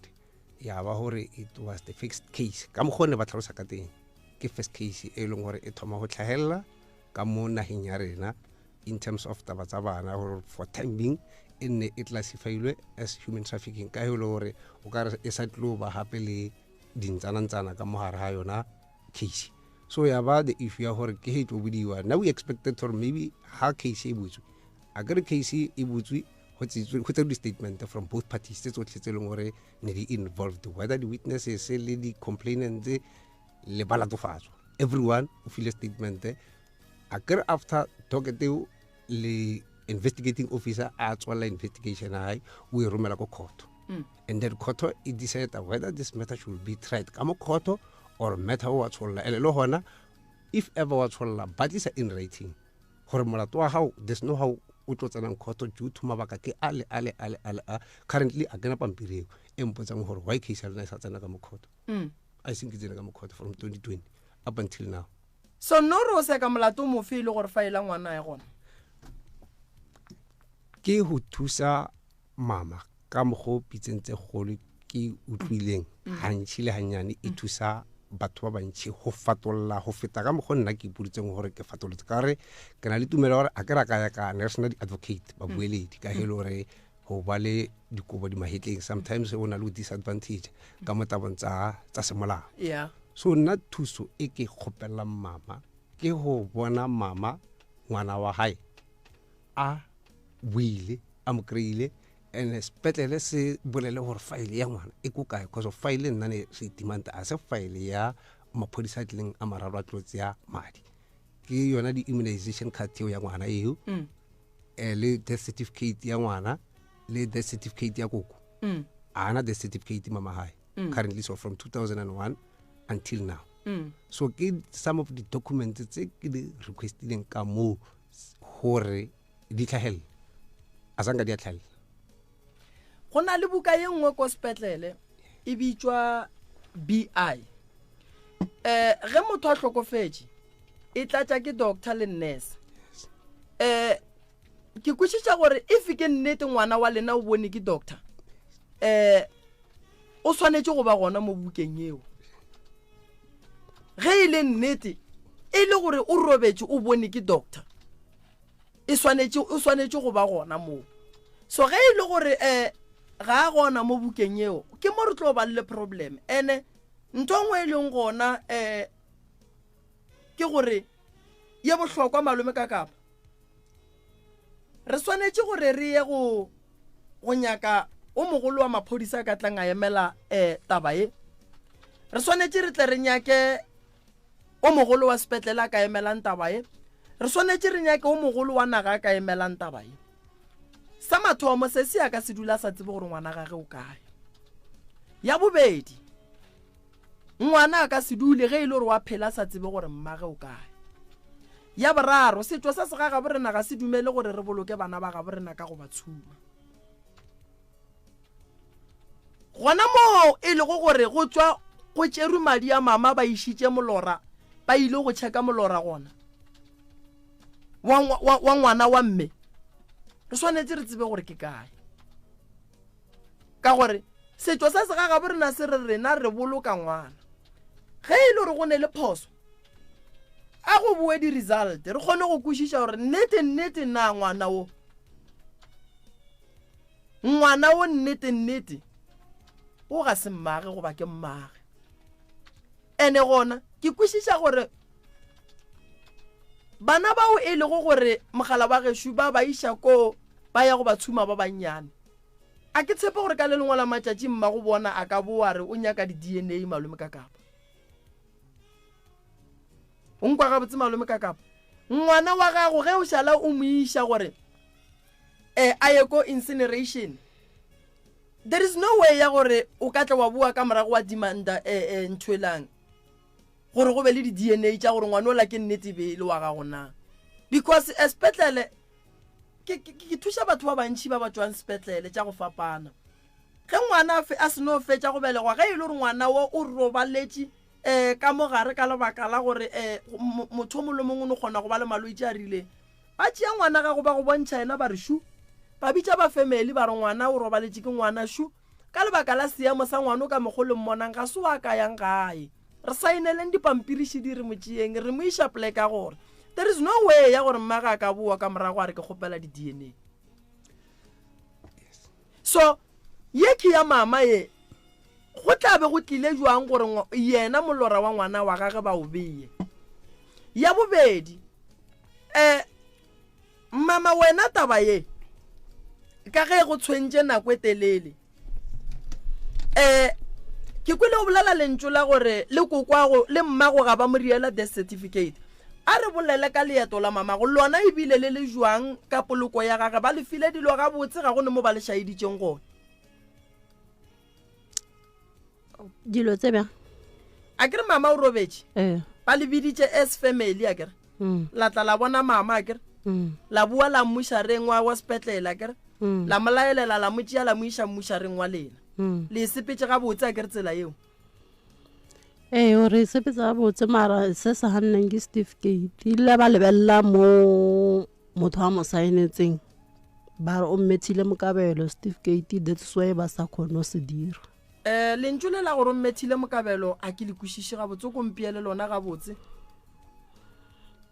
ya ba gore it was the fixed case ka mokgwa o ne ba tlhalosa ka teng ke first case e leng gore e thoma go tlhagelela ka mo nageng ya rena in terms of taba tsa bana gore for time being e nne e classifilwe as human trafficking ka e le gore o ka re e sa tlo ba gape le dintsanantsana ka mogare ga yona case. So ya ba the issue ya gore ke he tlo bodiwa. Now we expected gore maybe ha case e butswe, a kere case e butswe go tserwe di-statement from both parties tse tsotlhe tse e leng gore ne di involved, whether di-witnesses le di-complainants le balatofatswa, everyone o file statement. A kere after docket eo le investigating officer a tswalela investigation ya hae, o e romela ko court. And then court e decide whether this matter should be tried ka mo court or matter o wa tsholola. And le gona if ever wa tsholola, ba tlisa in writing gore molato wa gago there's no how o tlo tsenang court due to mabaka ke a le a le a le a le a. Currently a kena pampiri eo e mpotsang gore why case ya lena e sa tsena ka mo court. I think e tsene ka mo court from 2020 up until now. So nno re o seka molato o mofe e le gore fa e la ngwana ya gona? Ke go thusa mama ka mokgwa o pitseng tse kgolo ke utlwileng gantši le gannyane e thusa batho ba bantši go fatolla go feta ka mokgwa nna ke ipoditseng gore ke fatolotse, ka gore ke na le tumelo gore a ke ra ka ya ka ne re sena di-advocate babueledi, ka he le gore go ba le dikobo di mahetleng sometimes o na le disadvantage ka mo tabong tsa semolao. So nna thuso e ke kgopelang mama ke go bona mama ngwana wa hae a buile a mo kry-ile, and sepetlele se bolele gore file ya ngwana e ko kae, cause file nna ne se itimante a se file ya maphodisa a tlileng a mararo a tlo tseya madi, ke yona di-immunization card eo ya ngwana eo. Le death certificate ya ngwana le death certificate ya koko. A ana death certificate mama hae currently, so from 2001 until now. So ke some of the documents tse ke di requestileng ka moo gore di tlhagelele, a sanka di a tlhagelela. Go na le buka ye nngwe ko sepetlele e bitswa BI. Ge motho a hlokofetše e tlatša ke doctor le nurse. Ke kwešiša gore if ke nnete ngwana wa lena o bone ke doctor, o swanetše go ba gona mo bukeng eo. Ge e le nnete e le gore o robetše o bone ke doctor, e swanetše, o swanetše go ba gona moo. So ge e le gore ga a gona mo bukeng eo, ke mo re tlo ba le problem. Ene ntho nngwe e leng gona ke gore ye bohlokwa malome ka kapa re swanetše gore re ye go nyaka o mogolo wa maphodisa a ka tlang a emela taba e. Re swanetše re tle re nyake o mogolo wa sepetlele a ka emelang taba e. Re swanetše re nyake o mogolo wa naga a ka emelang taba e. Sa mathomo se se ya ka se dula sa tsebe gore ngwana gage o kae. Ya bobedi, ngwana a ka se dule ge e le gore wa phela sa tsebe gore mmage o kae. Ya boraro, setšo sa segagabo rena ga se dumele gore re boloke bana ba gabo rena ka go ba tshuma. Gona moo e lego gore go tšwa go tšerwe madi a mama ba išitše molora, ba ile go tšheka molora gona wa ngwana wa mme, re swanetše re tsebe gore ke kae. Ka gore setšo sa segagabo rena se re rena re boloka ngwana. Ge e le gore go ne le phoso, a go boe di-result re kgone go kwešiša gore nnete nnete na ngwana o, ngwana o nnete nnete o ga se mmage goba ke mmage. Ene gona ke kwešiša gore bana bao e lego gore mogala wa gešo ba ba iša ko ba ya go ba tshuma ba bannyane, a ke tshepe gore ka le lengwe la matšatši mmago bona a ka boa re o nyaka di-D_N_A malome ka kapa. O nkwa gabotse malome ka kapa? Ngwana wa gago ge o šala o mo iša gore a ye ko incineration, there is no way ya gore o ka tla wa boa ka morago wa demanda ntho e lang gore go be le di-D_N_A tša gore ngwana ola ke nnete be le wa gago na. Because sepetlele ke thuša batho ba bantši ba ba tšwang sepetlele tša go fapana. Ge ngwana a seno fetša go belegwa, ge e le gore ngwana wo o robaletše ka mo gare ka lebaka la gore motho o mongwe le mongwe o no kgona go ba le malwetši a rileng, ba tšea ngwana gago ba go bontšha yena ba re šu, ba bitša ba family ba re ngwana o robaletše ke ngwana šu, ka lebaka la seemo sa ngwana o ka mokgo le mmonang ga se wa ka yang gae, re saeneleng dipampiriši di re mo tšeeng re mo iša pleka gore there is no way ya gore mmage a ka boa ka morago a re ke kgopela di-D_N_A. So ye ke ya mama ye, go tla be go tlile jwang gore yena molora wa ngwana wa gage ba o beye? Ya bobedi, um mama wena taba ye ka ge go tshwentše nako e telele, um ke kwele o bolela lentšu la gore le kokwago le mmago ga ba mo riela death certificate. A re bolele ka leeto la mamago, lona e bile le le jwang ka poloko ya gage? Ba le file dilo gabotse, ga go ne mo ba le šaeditšeng gona. Dilo tse bjang? A ke re mama o robetše? Ee. Ba le biditše as family, a ke re? Mm. La tla la bona mama, a ke re? Mm. La bua la mmušareng wa wa sepetlele, a ke re? Mm. La mo laelela, la mo tšea, la mo iša mmušareng wa lena. Le e sepetše gabotse, a ke re, tsela yeo? Ee, o re sepetse gabotse, mara se se ganneng ke certificate. Ile ba lebelela mo motho a mo saenetseng, ba re o mmethile mokabelo certificate, that's why ba sa kgone go se dira. Um lentšu le la gore o mmethile mokabelo a ke le kwešiše gabotse, o ko mpeele lona gabotse.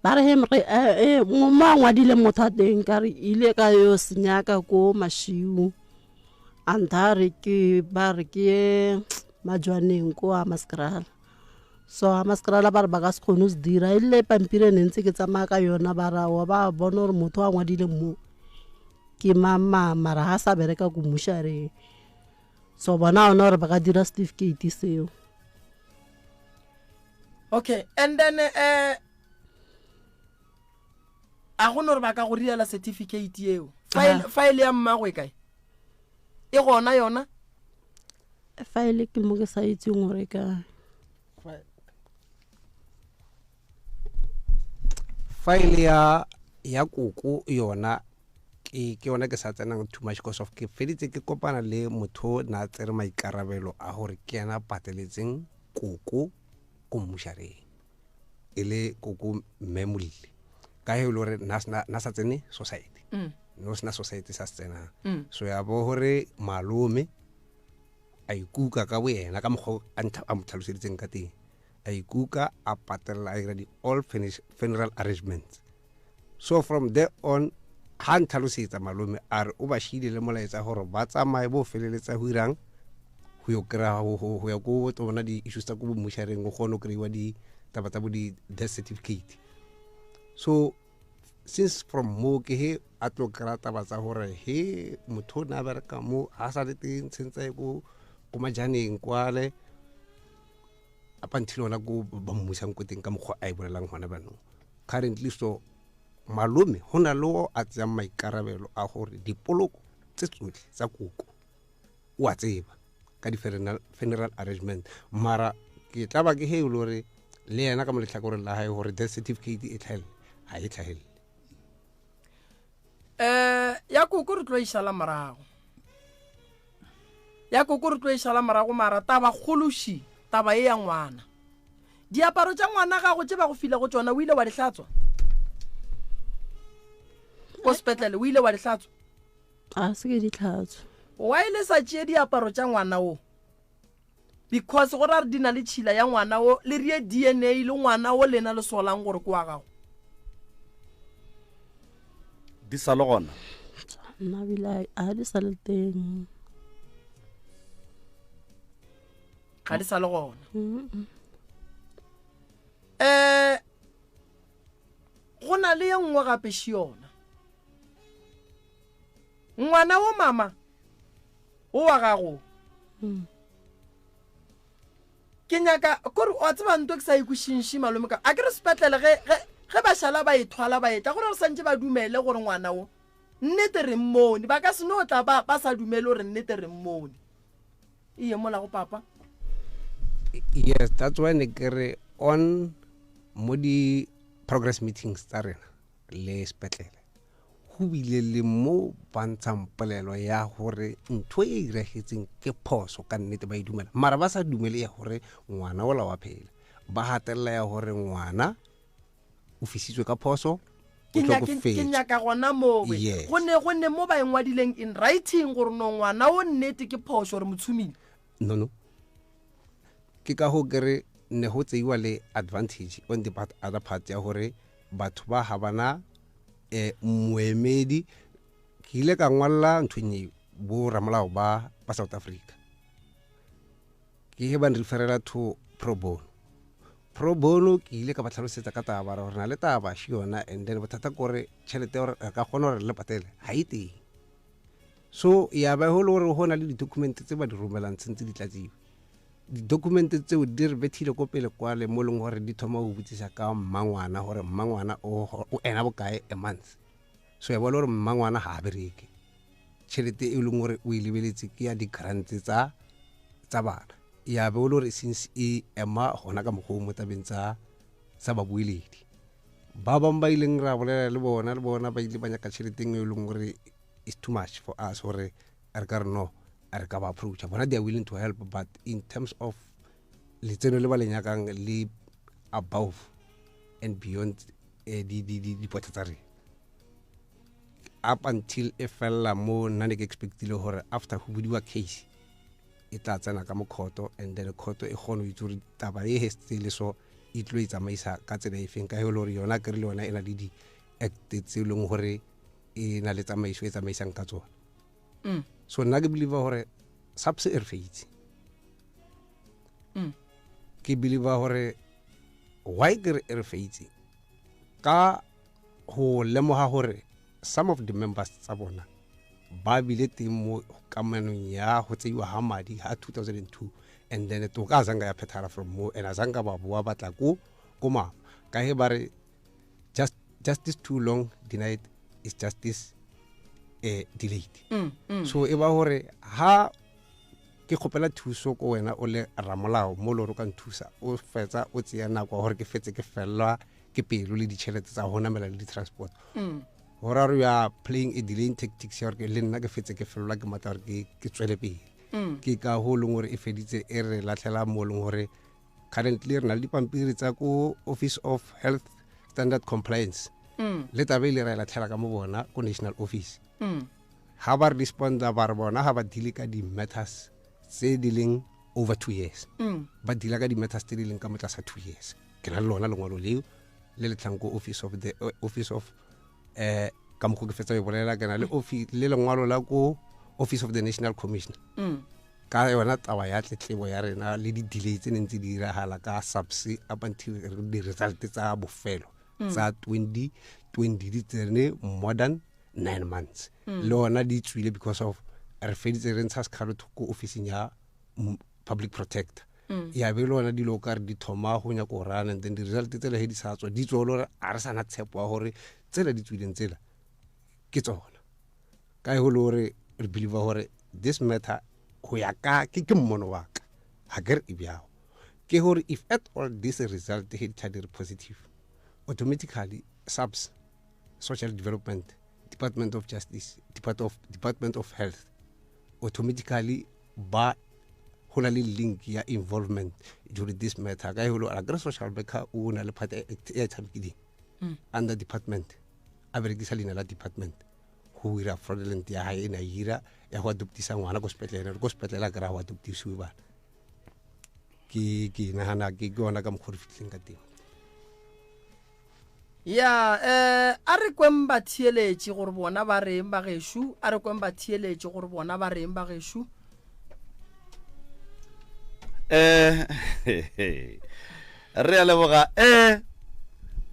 Ba re he eh, eh, mo a ngwadile motho a teng, ka re ile ka yo senyaka ko mašiu, a ntha re ke ba re ke ye majwaneng ko a maskrala. So a maskrala ba re ba ka se kgone go se dira, e le pampiri e ne ntse ke tsamaya ka yona, ba ra wa ba bona gore motho a ngwadile mo ke mama, mara ga sa bereka ko mmušareng, so bona ona gore ba ka dira certificate seo. Okay, and then a go no re ba ka go riela certificate yeo? File ya mmago e kae? E gona yona? File ke mo ke sa itseng gore kae. File ya koko yona ke ke yona ke sa tsenang too much because of ke feditse ke kopana le motho na tsere maikarabelo a gore ke yena pateletseng koko ko mmušareng, e le koko mme Molile, ka he e le gore na sa tsene society, no sena society sa se tsenang. So ya bo gore malome a ikuka ka boyena ka mokgwa a mo tlhaloseditseng ka teng, a ikuka a patelela a dira di-all funeral arrangements. So from there on ha ntlhalosetsa malome a re o ba šile le molaetsa gore ba tsamaye bo feleletsa go irang go yo kry-a go ya ko tsona di-issues tsa ko bommušareng, go kgone go kry-iwa ditaba tsa bo di-death certificate. So since from mo ke he a tlo kry-a taba tsa gore he motho o ne a bereka mo ga sa le teng, tshentse ko ko majaneng kwale up until ona ko ba mmusang ko teng ka mokgwa a e bolelang gona banong currently. So malome go na le o a tseyang maikarabelo a gore dipoloko tse tsotlhe tsa koko o a tseba ka di-funeral arrangement, mara ke tla ba ke he e le gore le yena ka mo letlhakoreng la gae gore death certificate e tlhagelele ga e tlhagelele. Ya koko re tlo e šala morago, ya koko re tlo e šala morago, mara taba kgološi taba e ya ngwana. Diaparo tša ngwana gago tše ba go file go tšona o ile wa di hlatswa ko sepetlele? O ile wa di hlatswa? A se ke di tlhatswa. Why le sa tšee diaparo tša ngwana o? Because go ra re di na le tšhila ya ngwana o, le rie DNA le ngwana o lena le solang gore ke wa gago. Di sa le gona? Nna bile a di sa le teng. Ga di sa le gona. Um go na le ye nngwe gape še yona. Ngwana wo mama o wa gago. Ke nyaka kore wa tseba nto ke sa ikwešiši malome ka a ke re sepetlele ge ge ge ba šala ba e thwala ba etla gore re santše ba dumele gore ngwana wo nnete re mmone, ba ka se no tla ba ba sa dumele gore nnete re mmone. E ye mola go papa. Yes, that's why ne ke re on mo di progress meetings tsa rena le sepetlele go bile le mo ba ntshang polelo ya gore ntho e iragetseng ke phoso ka nnete ba e dumela, mara ba sa dumele ya gore ngwana ola wa phela, ba gatelela ya gore ngwana o fisitswe ka phoso, o ke nyaka gona mowe. Go ne go ne mo ba e ngwadileng in writing gore no ngwana o nnete ke phoso gore motshomile. No, no, ke ka go kere ne go tseiwa le advantage on the part, other part ya gore batho ba ga bana moemedi. Ke ile ka ngwalela nthong eo Bo ramolao ba ba South Africa. Ke he ba nreferela to pro bono. Pro bono ke ile ka ba tlhalosetsa ka taba gore na le taba še yona, and then bothata ke gore tšhelete gore re ka kgona gore re le patele ga e teng. So ya ba go le gore go na le di-document tse ba di romelang tshwanetse di tlatsiwe. Di-document tseo di re bethile ko pele kwale mo e leng gore di thoma go botsisa ka mmangwana gore mmangwana o ena bokae a month. So ya bona gore mmangwana ga a bereke, tšhelete e leng gore o e lebeletse ke ya di-grant tsa tsa bana. Ya be o le gore since e ema gona ka mokgwa o mo tabeng tsa tsa babueledi ba bangwe ba ileng ra bolela le bona, le bona ba ile ba nyaka tšhelete e leng gore is too much for us gore re ka re no re ka ba approacha. Bona they are willing to help, but in terms of letseno le ba le nyakang le above and beyond dipotla tsa rena. Up until e fella mo nna ne ke expectile gore after go budiwa case e tla tsena ka mo khoto, and then khoto e kgone go itse gore taba e hetse le so e tlo e tsamaisa ka tsela e feng, ka e le gore yona kry le yona e na le di-act tse e leng gore e na le tsamaiso e tsamaisang ka tsona. So nna ke believe gore SAPS e re feitse. Ke believe gore why ke re e re feitse, ka go lemoga gore some of the members tsa bona ba bile teng mo kamanong ya go tseiwa ga madi ga 2002, and then toka a zanga ya phethagala from mo, and a zanga ba boa batla ko ko mama ka he ba re justice too long denied is justice delayed. So e ba gore ha ke kgopela thuso ko wena o le ramolao mo le gore o ka nthusa, o fetsa o tseya nako ya gore ke fetse ke felelwa ke pelo le ditšhelete tsa go namela le di-transport. Gore a re you are playing a delaying tactics ya gore le nna ke fetse ke felelwa ke matla gore ke tswele pele. Ke ka go leng gore e feditse e re latlhela mo leng gore currently re na le dipampiri tsa ko Office of Health Standard Compliance. Le taba ile ra e latlhela ka mo bona ko National Office. Ha ba re responda ba re bona ha ba deal ka di-matters tse di leng over 2 years. Ba deala ka di-matters tse di leng ka mo tlasa 2 years. Ke na le lona lengwalo leo le le tlhang ko Office of the Office of ka mokgwa ke fetsa e bolela, ke na le office le lengwalo la ko Office of the National Commissioner. Ka yona taba ya tletlebo ya rena le di-delay tse neng tse di diragala ka SAPS up until di-result tsa bofelo tsa 2020 di tsene more than 9 months. Le ona di tswile because of re feditse re ntsha sekgalo ko officing ya public protector. Ya be le ona dilo ka re di thoma go nyaka go rana, and then di-result tsela he di sa tswa di tswa le gore a re sana tshepo ya gore tsela di tswileng tsela ke tsona. Ka e go le gore re believe gore this matter go ya ka ke mmono wa ka, ga ke re e bjao, ke gore if at all this result he di tla di re positive, automatically SAPS, Social Development, Department of Justice, Department of Health, automatically ba go na le link ya involvement during this matter. Ka e le a kry social worker o na le part e e tshamekileng under department, a berekisa leina la department go ira fraudulent ya hae e ne a ira ya go adoptisa ngwana ko sepetlele, ko sepetlele a kry-a go adoptisiwe bana. Ke nagana ke yona ka mokgwa re fitlhileng ka teng. Ya a re kweng ba theeletše gore bona ba reng ba gešo, a re kweng ba theeletše gore bona ba reng ba gešo. Re a leboga.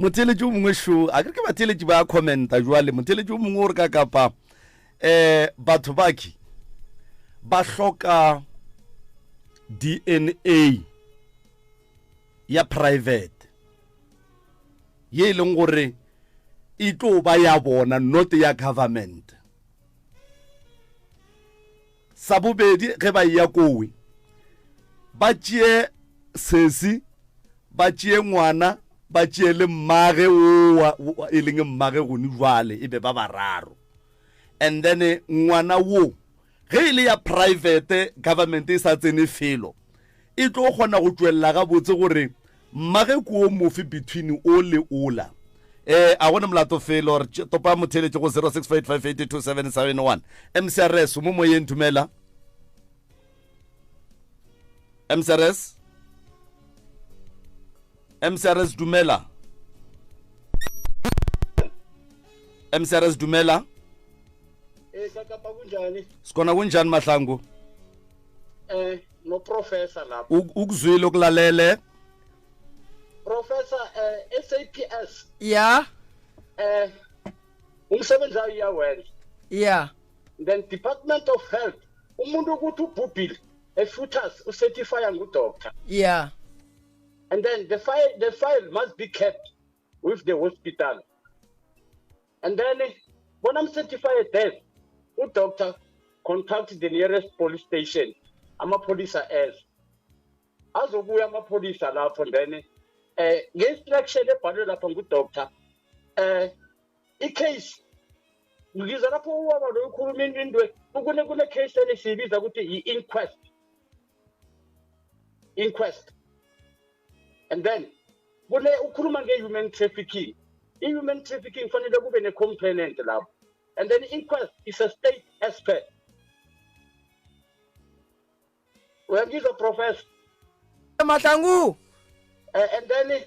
Motheeletši o mongwe šo, a ke re ke batheeletši ba commenta jwale, motheeletši o mongwe o re ka kapa batho baki ba hloka DNA ya private ye e leng gore e tlo ba ya bona, not ya government. Sa bobedi, ge ba eya kowe ba tšee sesi, ba tšee ngwana, ba tšee le mmage owa e leng mmage gone jwale, e be ba bararo. And then ngwana wo ge e le ya private, government e sa tsene felo, e tlo kgona go tšwelela gabotse gore mmage ke o mofe between o le ola. A gone molato felo re topa motheeletše go 0655822771. MCRS mo moyeng, dumela. MCRS, MCRS dumela. MCRS dumela. Kakapa kunjani? Sikhona kunjani Mahlangu? Eh, no professor lapho. Ukuzwile ukulalele. Professor eh SAPS. Ya. Eh umsebenzi wayo iyawenza. Ya. Then Department of Health umuntu ukuthi ubhubhile efutas ucertify ngudoctor. Yeah. And then the file must be kept with the hospital. And then when I'm certified death, udoctor contact the nearest police station. Amapholisa as azobuya amapholisa lapho then eh nge-instruction ebhalwe lapha ngudoctor eh i-case ngizwa lapho ubaba lo ukhuluma into kune kune case esiyibiza ukuthi yi-inquest inquest and then kune ukhuluma nge-human trafficking i-human trafficking fanele kube ne-complainant lapho and then inquest is a state expert uyangizwa professor Mahlangu and then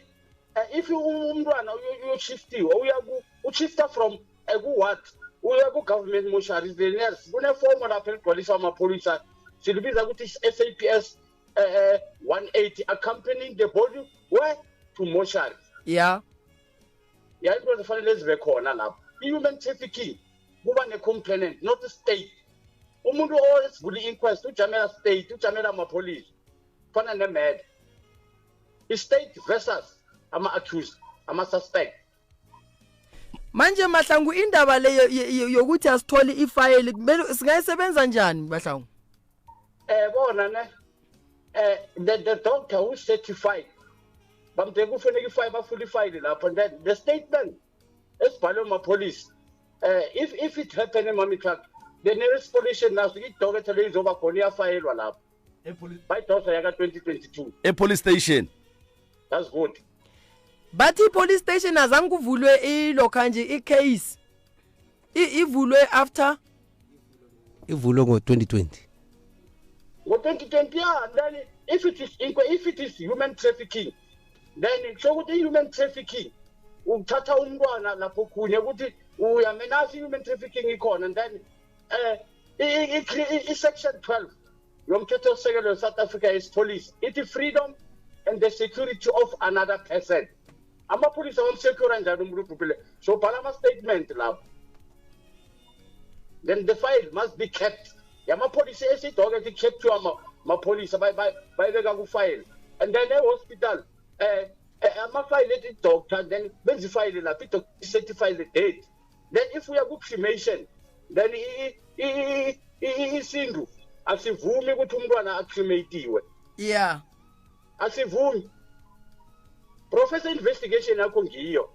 if umntwana uyoshiftiwa uya ku ushifta from ku what uya ku government mortuary the nurse kunefomo lapho eligcwaliswa amapholisa silibiza ukuthi SAPS 180 accompanying the body where to mortuary. Yeah. Ya into zifanele zibe khona lapho. I-human trafficking kuba ne-complainant not state. Umuntu osivula i-inquest ujamela state, ujamela amapholisa. Fana ne-murder. I-state versus ama-accused, ama-suspect. Manje Mahlangu indaba leyo yokuthi asithole ifayili kumele singayisebenza njani Mahlangu? Eh bona ne eh the doctor who certified bamdeka kufuneka ifayili bafuna ifayili lapho and then the statement esibhalwe amapholisa eh if it happened emami truck the nearest police station naso idoketha leyo izoba khona iyafayelwa lapho bayidosa yaka 2022 e police station. That's good. Bathi i-police station azange kuvulwe ilokha nje i-case ivulwe after ivulwe ngo-2020 ngo-2020 yeah. Then if it is if it is human trafficking then kusho ukuthi i-human trafficking uthatha umntwana lapho khunye ukuthi uyamenasi i-human trafficking ikhona and then i-section 12 yomthethosisekelo we-South Africa yesipholisa ithi freedom and the security of another person. Amapholisa wamsecure njani umuntu obhubhile? So bhala ama-statement lapho then the file must be kept. Yamapholisa esidoke kept mapholisa bayibeka ku-file and then e-hospital amafayile ethi doctor then benza ifayile lapho i-doctor certify the date. Then if uya ku-cremation then isintu asivumi ukuthi umntwana acrematiwe. Yeah. Asivumi. Professor investigation yakho ngiyo.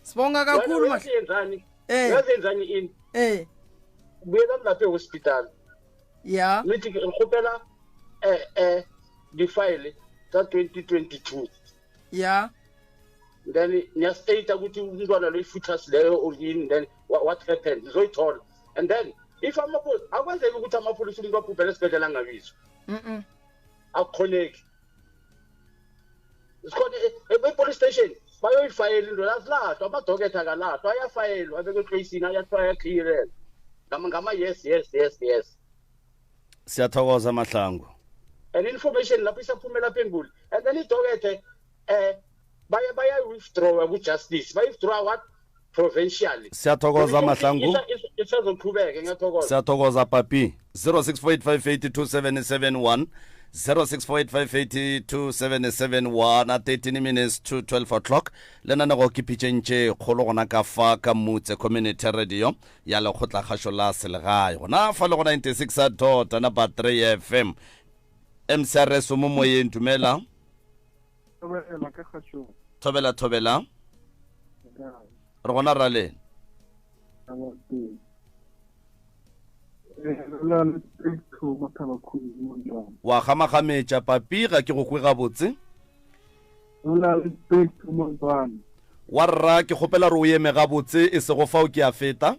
Sibonga kakhulu Mahlangu. Uyazenzani ini? Eh. Buyela lapha e-hospital. Yeah. Nithi ngikhuphela di-file tsa 2022. Yeah. Then niyastate ukuthi umntwana lo i-fetus leyo or yini then what happened uzoyithola. And then if amapholisa akwenzeki ukuthi amapholisa umuntu abhubhele esibhedlela angabizwa. Akukhoneki. Sikhona e-police station bayoyifayela into lazilahlwa amadoketha akalahlwa ayafayelwa abekwe ecasini ayakliyelelwa ngama yes yes yes yes. Siyathokoza Mahlangu. And information lapho isaphumela phambili and then idokethe baya withdraw ku justice bay withdraw what provincially. Siyathokoza Mahlangu. Isazoqhubeka ngiyathokoza. Siyathokoza papi. 0648582771 0648582771 at 13 minutes to 12 o'clock. Lenanego ke pitšeng tše kgolo gona ka fa ka Motse Community Radio ya lekgotlakgašo la selegae gona fa le go 96 dot number 3 FM. MCRS mo moyeng dumela. Thobela thobela. Re gona ra lena. Wa gamagametša papi ga ke go kwe gabotse. Wa rra ke kgopela re o eme gabotse e sego fao ke a feta.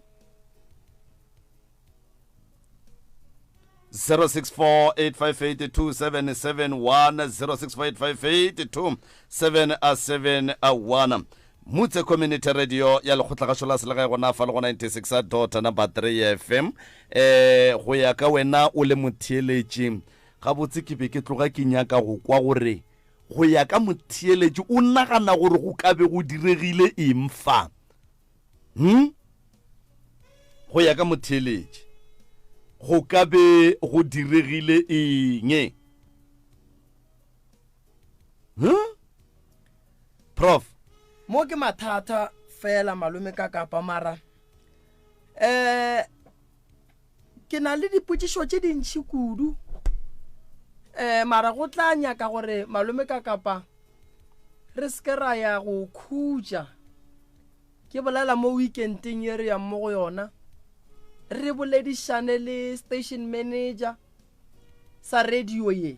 0648582771 0648582771. Mutse Community Radio ya Lekgotlagašo la Selegae gona fa le go 96 dot number 3 FM. Eh go ya ka wena o le motheeletši, gabotse ke be ke tloga ke nyaka go kwa gore go ya ka motheeletši o nagana gore go ka be go diregile eng fa. Hm? Go ya ka motheeletši go ka be go diregile eng? Huh? Prof. Mo ke mathata fela malome ka kapa mara eh ke na le dipotšišo tše dintši kudu eh mara go tla nyaka gore malome ka kapa re se ke ra ya go khutša ke bolela mo weekendeng ye re yang mo go yona re boledišane le station manager sa radio ye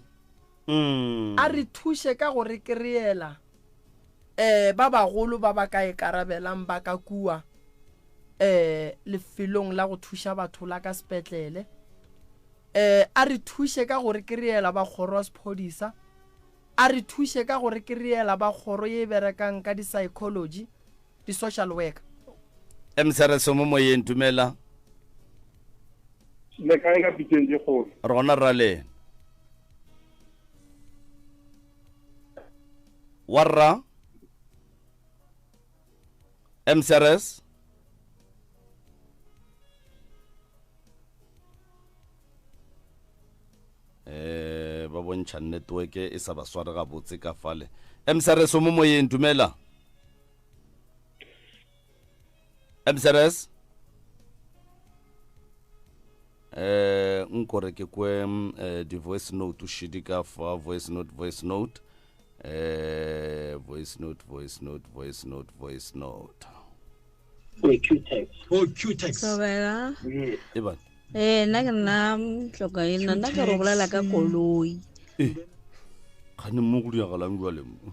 mm. a re thuše ka go re kry-ela um ba bagolo ba ba ka ikarabelang ba ka kua um lefelong la go thuša batho la ka sepetlele um a re thuše ka go re kry-ela ba kgoro ya sephodisa a re thuše ka go re kry-ela ba kgoro ye e berekang ka di-psychology di-social worker mcrs mo moyeng dumela Le kae ka pitšeng tše kgolo? Re gona rra lena. Wa rra? MCRS? Eh ba bontšha network e sa ba sware gabotse ka fale. MCRS o mo moyeng dumela. MCRS eh nkore ke kwe eh, di voice note šidi ka fa voice note voice note eh voice note voice note voice note voice note Oh, Q-Tex. Thobela. e bane Ee, nna ke nna hloka e nna nna ke re bolela ka koloi. Eh, kgane mo go diragalang jwale mo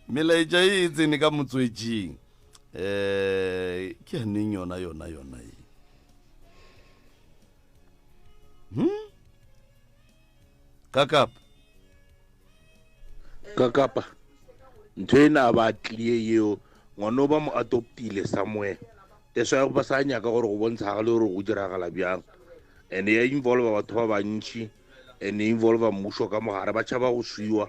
melaetša e e tsene ka motswetšing um ke yaneng yona yona yona e hmm? kakapa kakapa ntho ena a ba tlie yeo ngwana o ba mo adoptile somewhere that's why ba sa nyaka gore go bontshagale gore go diragala bjang and ya involve batho ba bantši and e involve mmušo ka mogare ba tšhaba go swiwa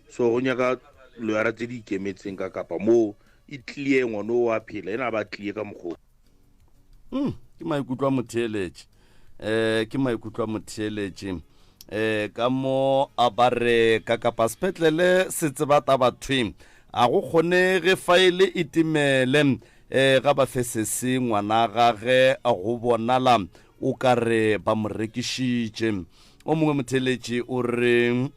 so go nyaka loyara tse di ikemetseng ka kapa moo e tlie ngwana o a phela ena ba tlie ka mokgwa mm, ke maikutlo a motheeletše um ke maikutlo a motheeletše um ka mo a ba re ka kapa sepetlele se tseba taba thwe a go kgonege faele e timele um ga ba fe sese ngwana gage go bonala o ka re ba mo rekišitše o mongwe motheeletši o re um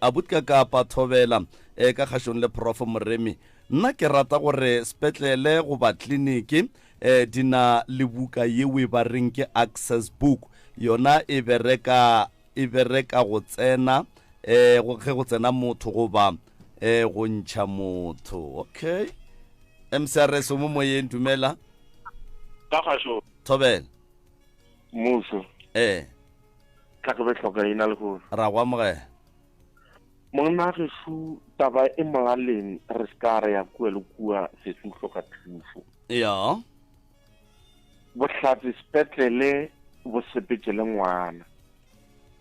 abutka kapa thobela um ka kgašong le prof moremi nna ke rata gore sepetlele goba kliniki um di na le buka yeo e ba reng ke access book yona e bereka e bereka go tsena um ge go tsena motho goba um go ntšha motho okay mcrs o mo moyeng dumela ka gašo thobela mmušo ee tla ke be hloka ina le gore ra go amogela monna gešu taba e molaleng re se ka re ya kua le kua sesi o hloka thušo ya bohlatse sepetlele bo sepetše le ngwana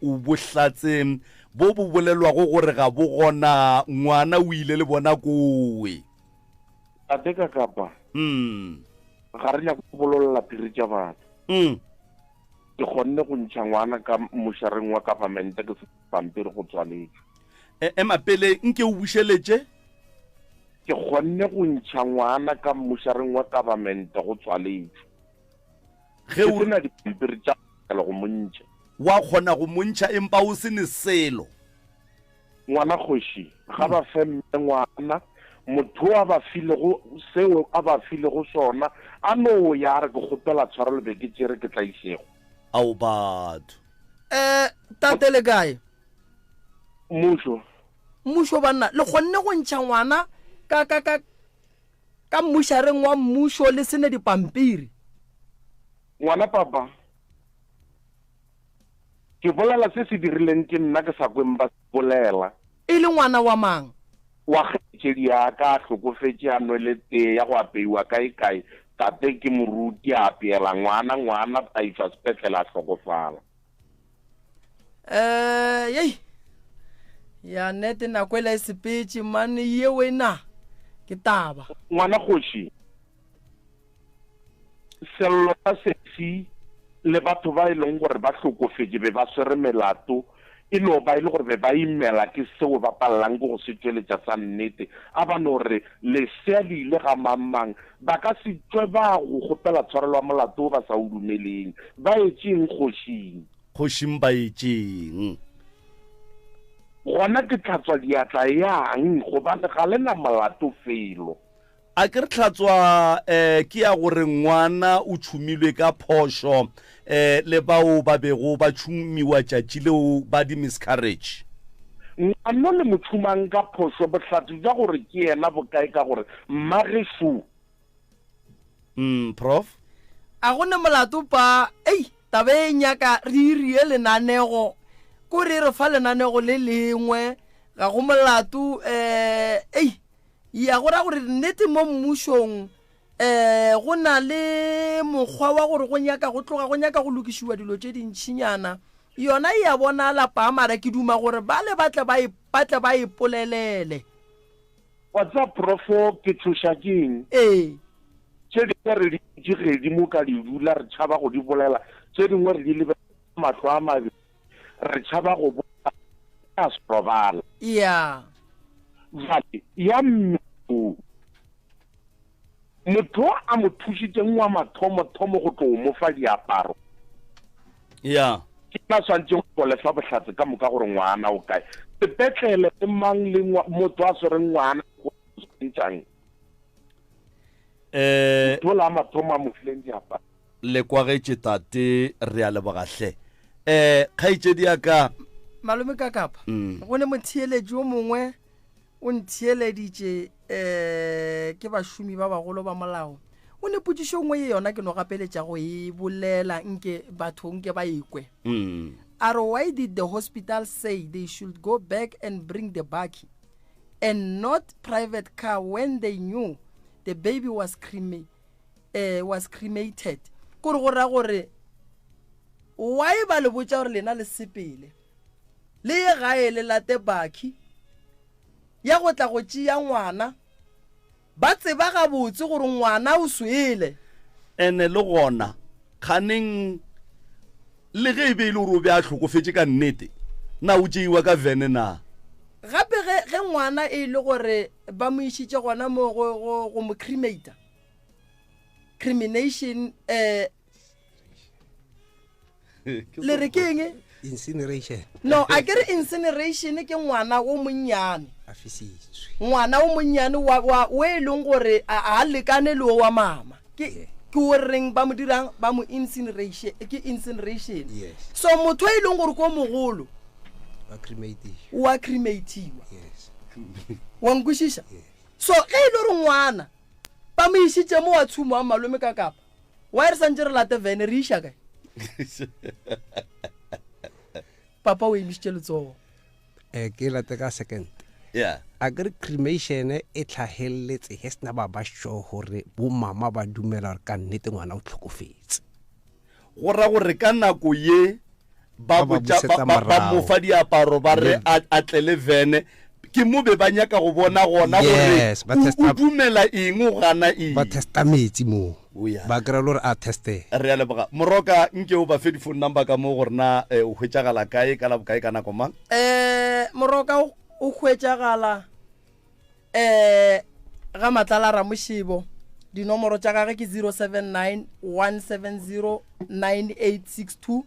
o bohlatse bo bo bolelwago gore ga bo gona ngwana o ile le bona kowe Tate ka kapa. Mm. Ga re nyake go bololla phiri tša batho. Mm. Ke kgonne go ntšha ngwana ka mošareng wa government ke se pampiri go tswaletšwe. E, ema pele nke o bušeletše. Ke kgonne go ntšha ngwana ka mošareng wa government go tswaletšwe. Ge o na dipampiri tša go mo ntšha. Wa kgona go mo ntšha empa o se ne selo. Ngwana kgoši, ga ba fe mme ngwana, motho o a ba filego seo a ba filego sona, a no ya a re ke kgopela tshwarelo be ke tšere ke tlaišego. Ao batho. Eh, tate le kae? Mmušo. Mmušo banna, le kgonne go ntšha ngwana ka ka ka ka mmušareng wa mmušo le sene dipampiri. Ngwana papa. Ke bolela se se dirileng ke nna ke sa kweng ba se bolela. E le ngwana wa mang? Wa kgaetšedi. Kgaetšedi ya ka a hlokofetše a nwele tee ya go apeiwa kaekae, tate ke moruti a apeela ngwana, ngwana a išwa sepetlele a hlokofala. Eh, yei. Ya nete nako ela e sepetše mane yeo ena ke taba. Ngwana kgoši, sello sa sesi le batho ba e leng gore ba hlokofetše be ba swere melato e no ba e le gore be ba imela ke seo ba palelang ke go se tšweletša sa nnete. A ba no re lesea le ile ga mang-mang, ba ka se tšwe ba go kgopela tshwarelo ya molato wo ba sa o dumeleng. Ba etšeng kgošing? Kgošing ba etšeng? Gona ke hlatswa diatla yang, gobane ga le na molato felo. A ke re tlhatswa um ke ya gore ngwana o tšhumilwe ka phošo um le bao ba bego ba tšhumiwa tšatši leo ba di miscarriage. Ngwano le mo tšhumang ka phošo, bohlatse bja gore ke yena bo kae ka gore mmagešo? Umm prof. A go ne molato pa ei taba e nyaka re irie lenanego ko re re fa lenanego le lengwe ga go molato um ei Ya go ra gore nnete mo mmušong um go na le mokgwa wa gore go nyaka go tloga go nyaka go lokišiwa dilo tše dintšhinyana. Yona e a bonala paa mara ke duma gore bale ba tle ba e, ba tle ba ipolelele. Wa tseba Profo ke tšhoša ke eng? Ee. Tše dingwe re di dutše gedimo ka di dula re tšhaba go di bolela, tše dingwe re di lebelela ka mahlo a mabedi. Re tšhaba go bola a se robala. Ya. Bjale, ya mme o. Motho o a mo thušitšeng wa mathomo-thomo go tlo mo fa diaparo. Ya. Ke yena a swanetšeng go le fa bohlatse ka moka gore ngwana o kae. Sepetlele le mang le motho a swereng ngwana o swantšang. Eh. Motho ola a mathomo a mo fileng diaparo. Le kwagetše tate, re a leboga hle. Eh, kgaetšedi ya ka. Malome Kakapa, mm. go ne motheeletši o mongwe o ntheeleditše eh ke bašomi ba bagolo ba molao. O ne potšišo nngwe ye yona ke no gapeletša go e bolela nke batho nke ba ekwe. Mm. A re why did the hospital say they should go back and bring the bakkie and not private car when they knew the baby was cremated? eh, was cremated kore go ra gore why ba le botša gore lena le sepele le ye gae le late baki ya go tla go tšea ngwana ba tseba gabotse gore ngwana o swele ene le gona kganeng le ge e be e le gore o be a hlokofetše ka nnete na o tšeiwa ka vene na gape ge ge ngwana e le gore ba mo išitše gona mo go go go mo cremata crimination eh le re ke eng incineration no a ke re incineration ke ngwana o monnyane a fisitswe ngwana o monnyane wa wa o e leng gore a a lekane le o wa mama ke ke o reng ba mo dirang ba mo incineration ke incineration yes so motho e leng gore ko mogolo ba crematiwa wa crematiwa yes wa nkwešiša so ge e le gore ngwana ba mo išitše mo wa tshumo wa malome ka kapa wa re santse re late vene re iša kae papa o emišitše letsogo um ke late ka second yeah a ke re cremation e tlhageletse he sena ba ba sure gore bomama ba dumela gore ka nnete ngwana o tlhokofetse go ra gore ka nako ye ba Ba ba botša busetsa ba, ba, ba morago. mo fa diaparo ba re a, a tle le vene ke mo be ba nyaka go bona gona gore Yes, ba o, o testa- dumela eng o gana eng ba testa metsi moo O ya. ba kry-a le gore a teste re a leboga moroka nke o ba fe di-phone number ka mo gore na eh, o hwetšagala kae ka la bokae ka nako mang um moroka o o hwetšagala um ga matlala ramošebo dinomoro tša gage ke 079 170 9862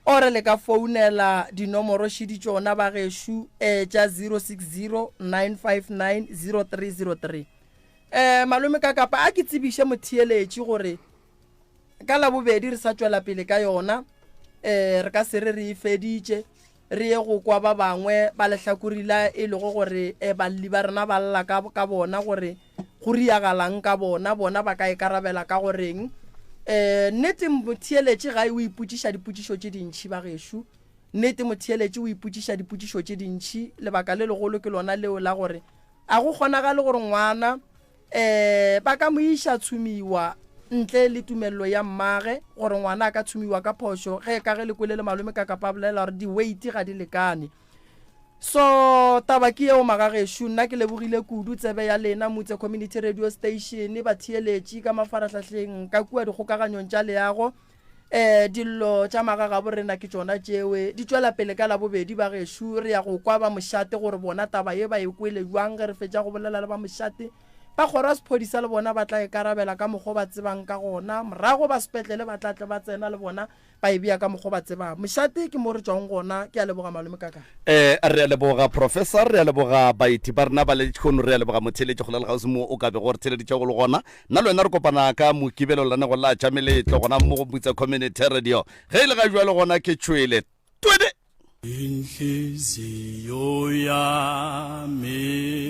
ore le ka founela dinomoro šidi tšona ba gešo um tša 060 959 0303 um malome ka kapa a ke tsebiše motheeletši gore Ka Labobedi re sa tšwela pele ka yona, um re ka se re re e feditše, re ye go kwa ba bangwe ba lehlakori la e lego gore um balli ba rena ba lla ka, ka bona gore go riagalang ka bona, bona ba ka ikarabela ka goreng. Um nnete motheeletši gae o ipotšiša dipotšišo tše dintši ba gešo. Nnete motheeletši o ipotšiša dipotšišo tše dintši, lebaka le legolo ke lona leo la gore. A go kgonagale gore ngwana um ba ka mo iša tshumiwa ntle le tumelelo ya mmage, gore ngwana a ka tshumiwa ka phošo, ge ka ge le kwele le malome ka kapa a bolela gore di-weight ga di lekane. So taba ke yeo magagešo, nna ke lebogile kudu tsebe ya lena Mutse Community Radio Station, batheeletši ka mafarahlahleng ka kua dikgokaganyong tša leago. Um dillo tša magagabo rena ke tšona tšewe di tšwela pele ka Labobedi bagešo, re ya go kwa ba mošate gore bona taba ye ba e kwele bjang. Ge re fetša go bolela le ba mošate, ba kgoro ya sephodisa le bona ba tla e karabela ka mokgwa o ba tsebang ka gona, morago ba sepetlele ba tla tle ba tsena le bona ba e bea ka mokgwa ba tsebang. Mošate ke mo re tšwang gona. Ke a leboga malome kaka. Eh, re a leboga Professor, re a leboga baeti ba rena ba lehono, re a leboga motheeletši kgole le kgauswi mo o ka bego o re theeleditšego go le gona. Nna le wena re kopana ka Mokibelo lenanego la tša meletlo gona mo go Mutsa Community Radio. Ge e le ga jwale gona ke tšhwele. Twede! Inhliziyo yami.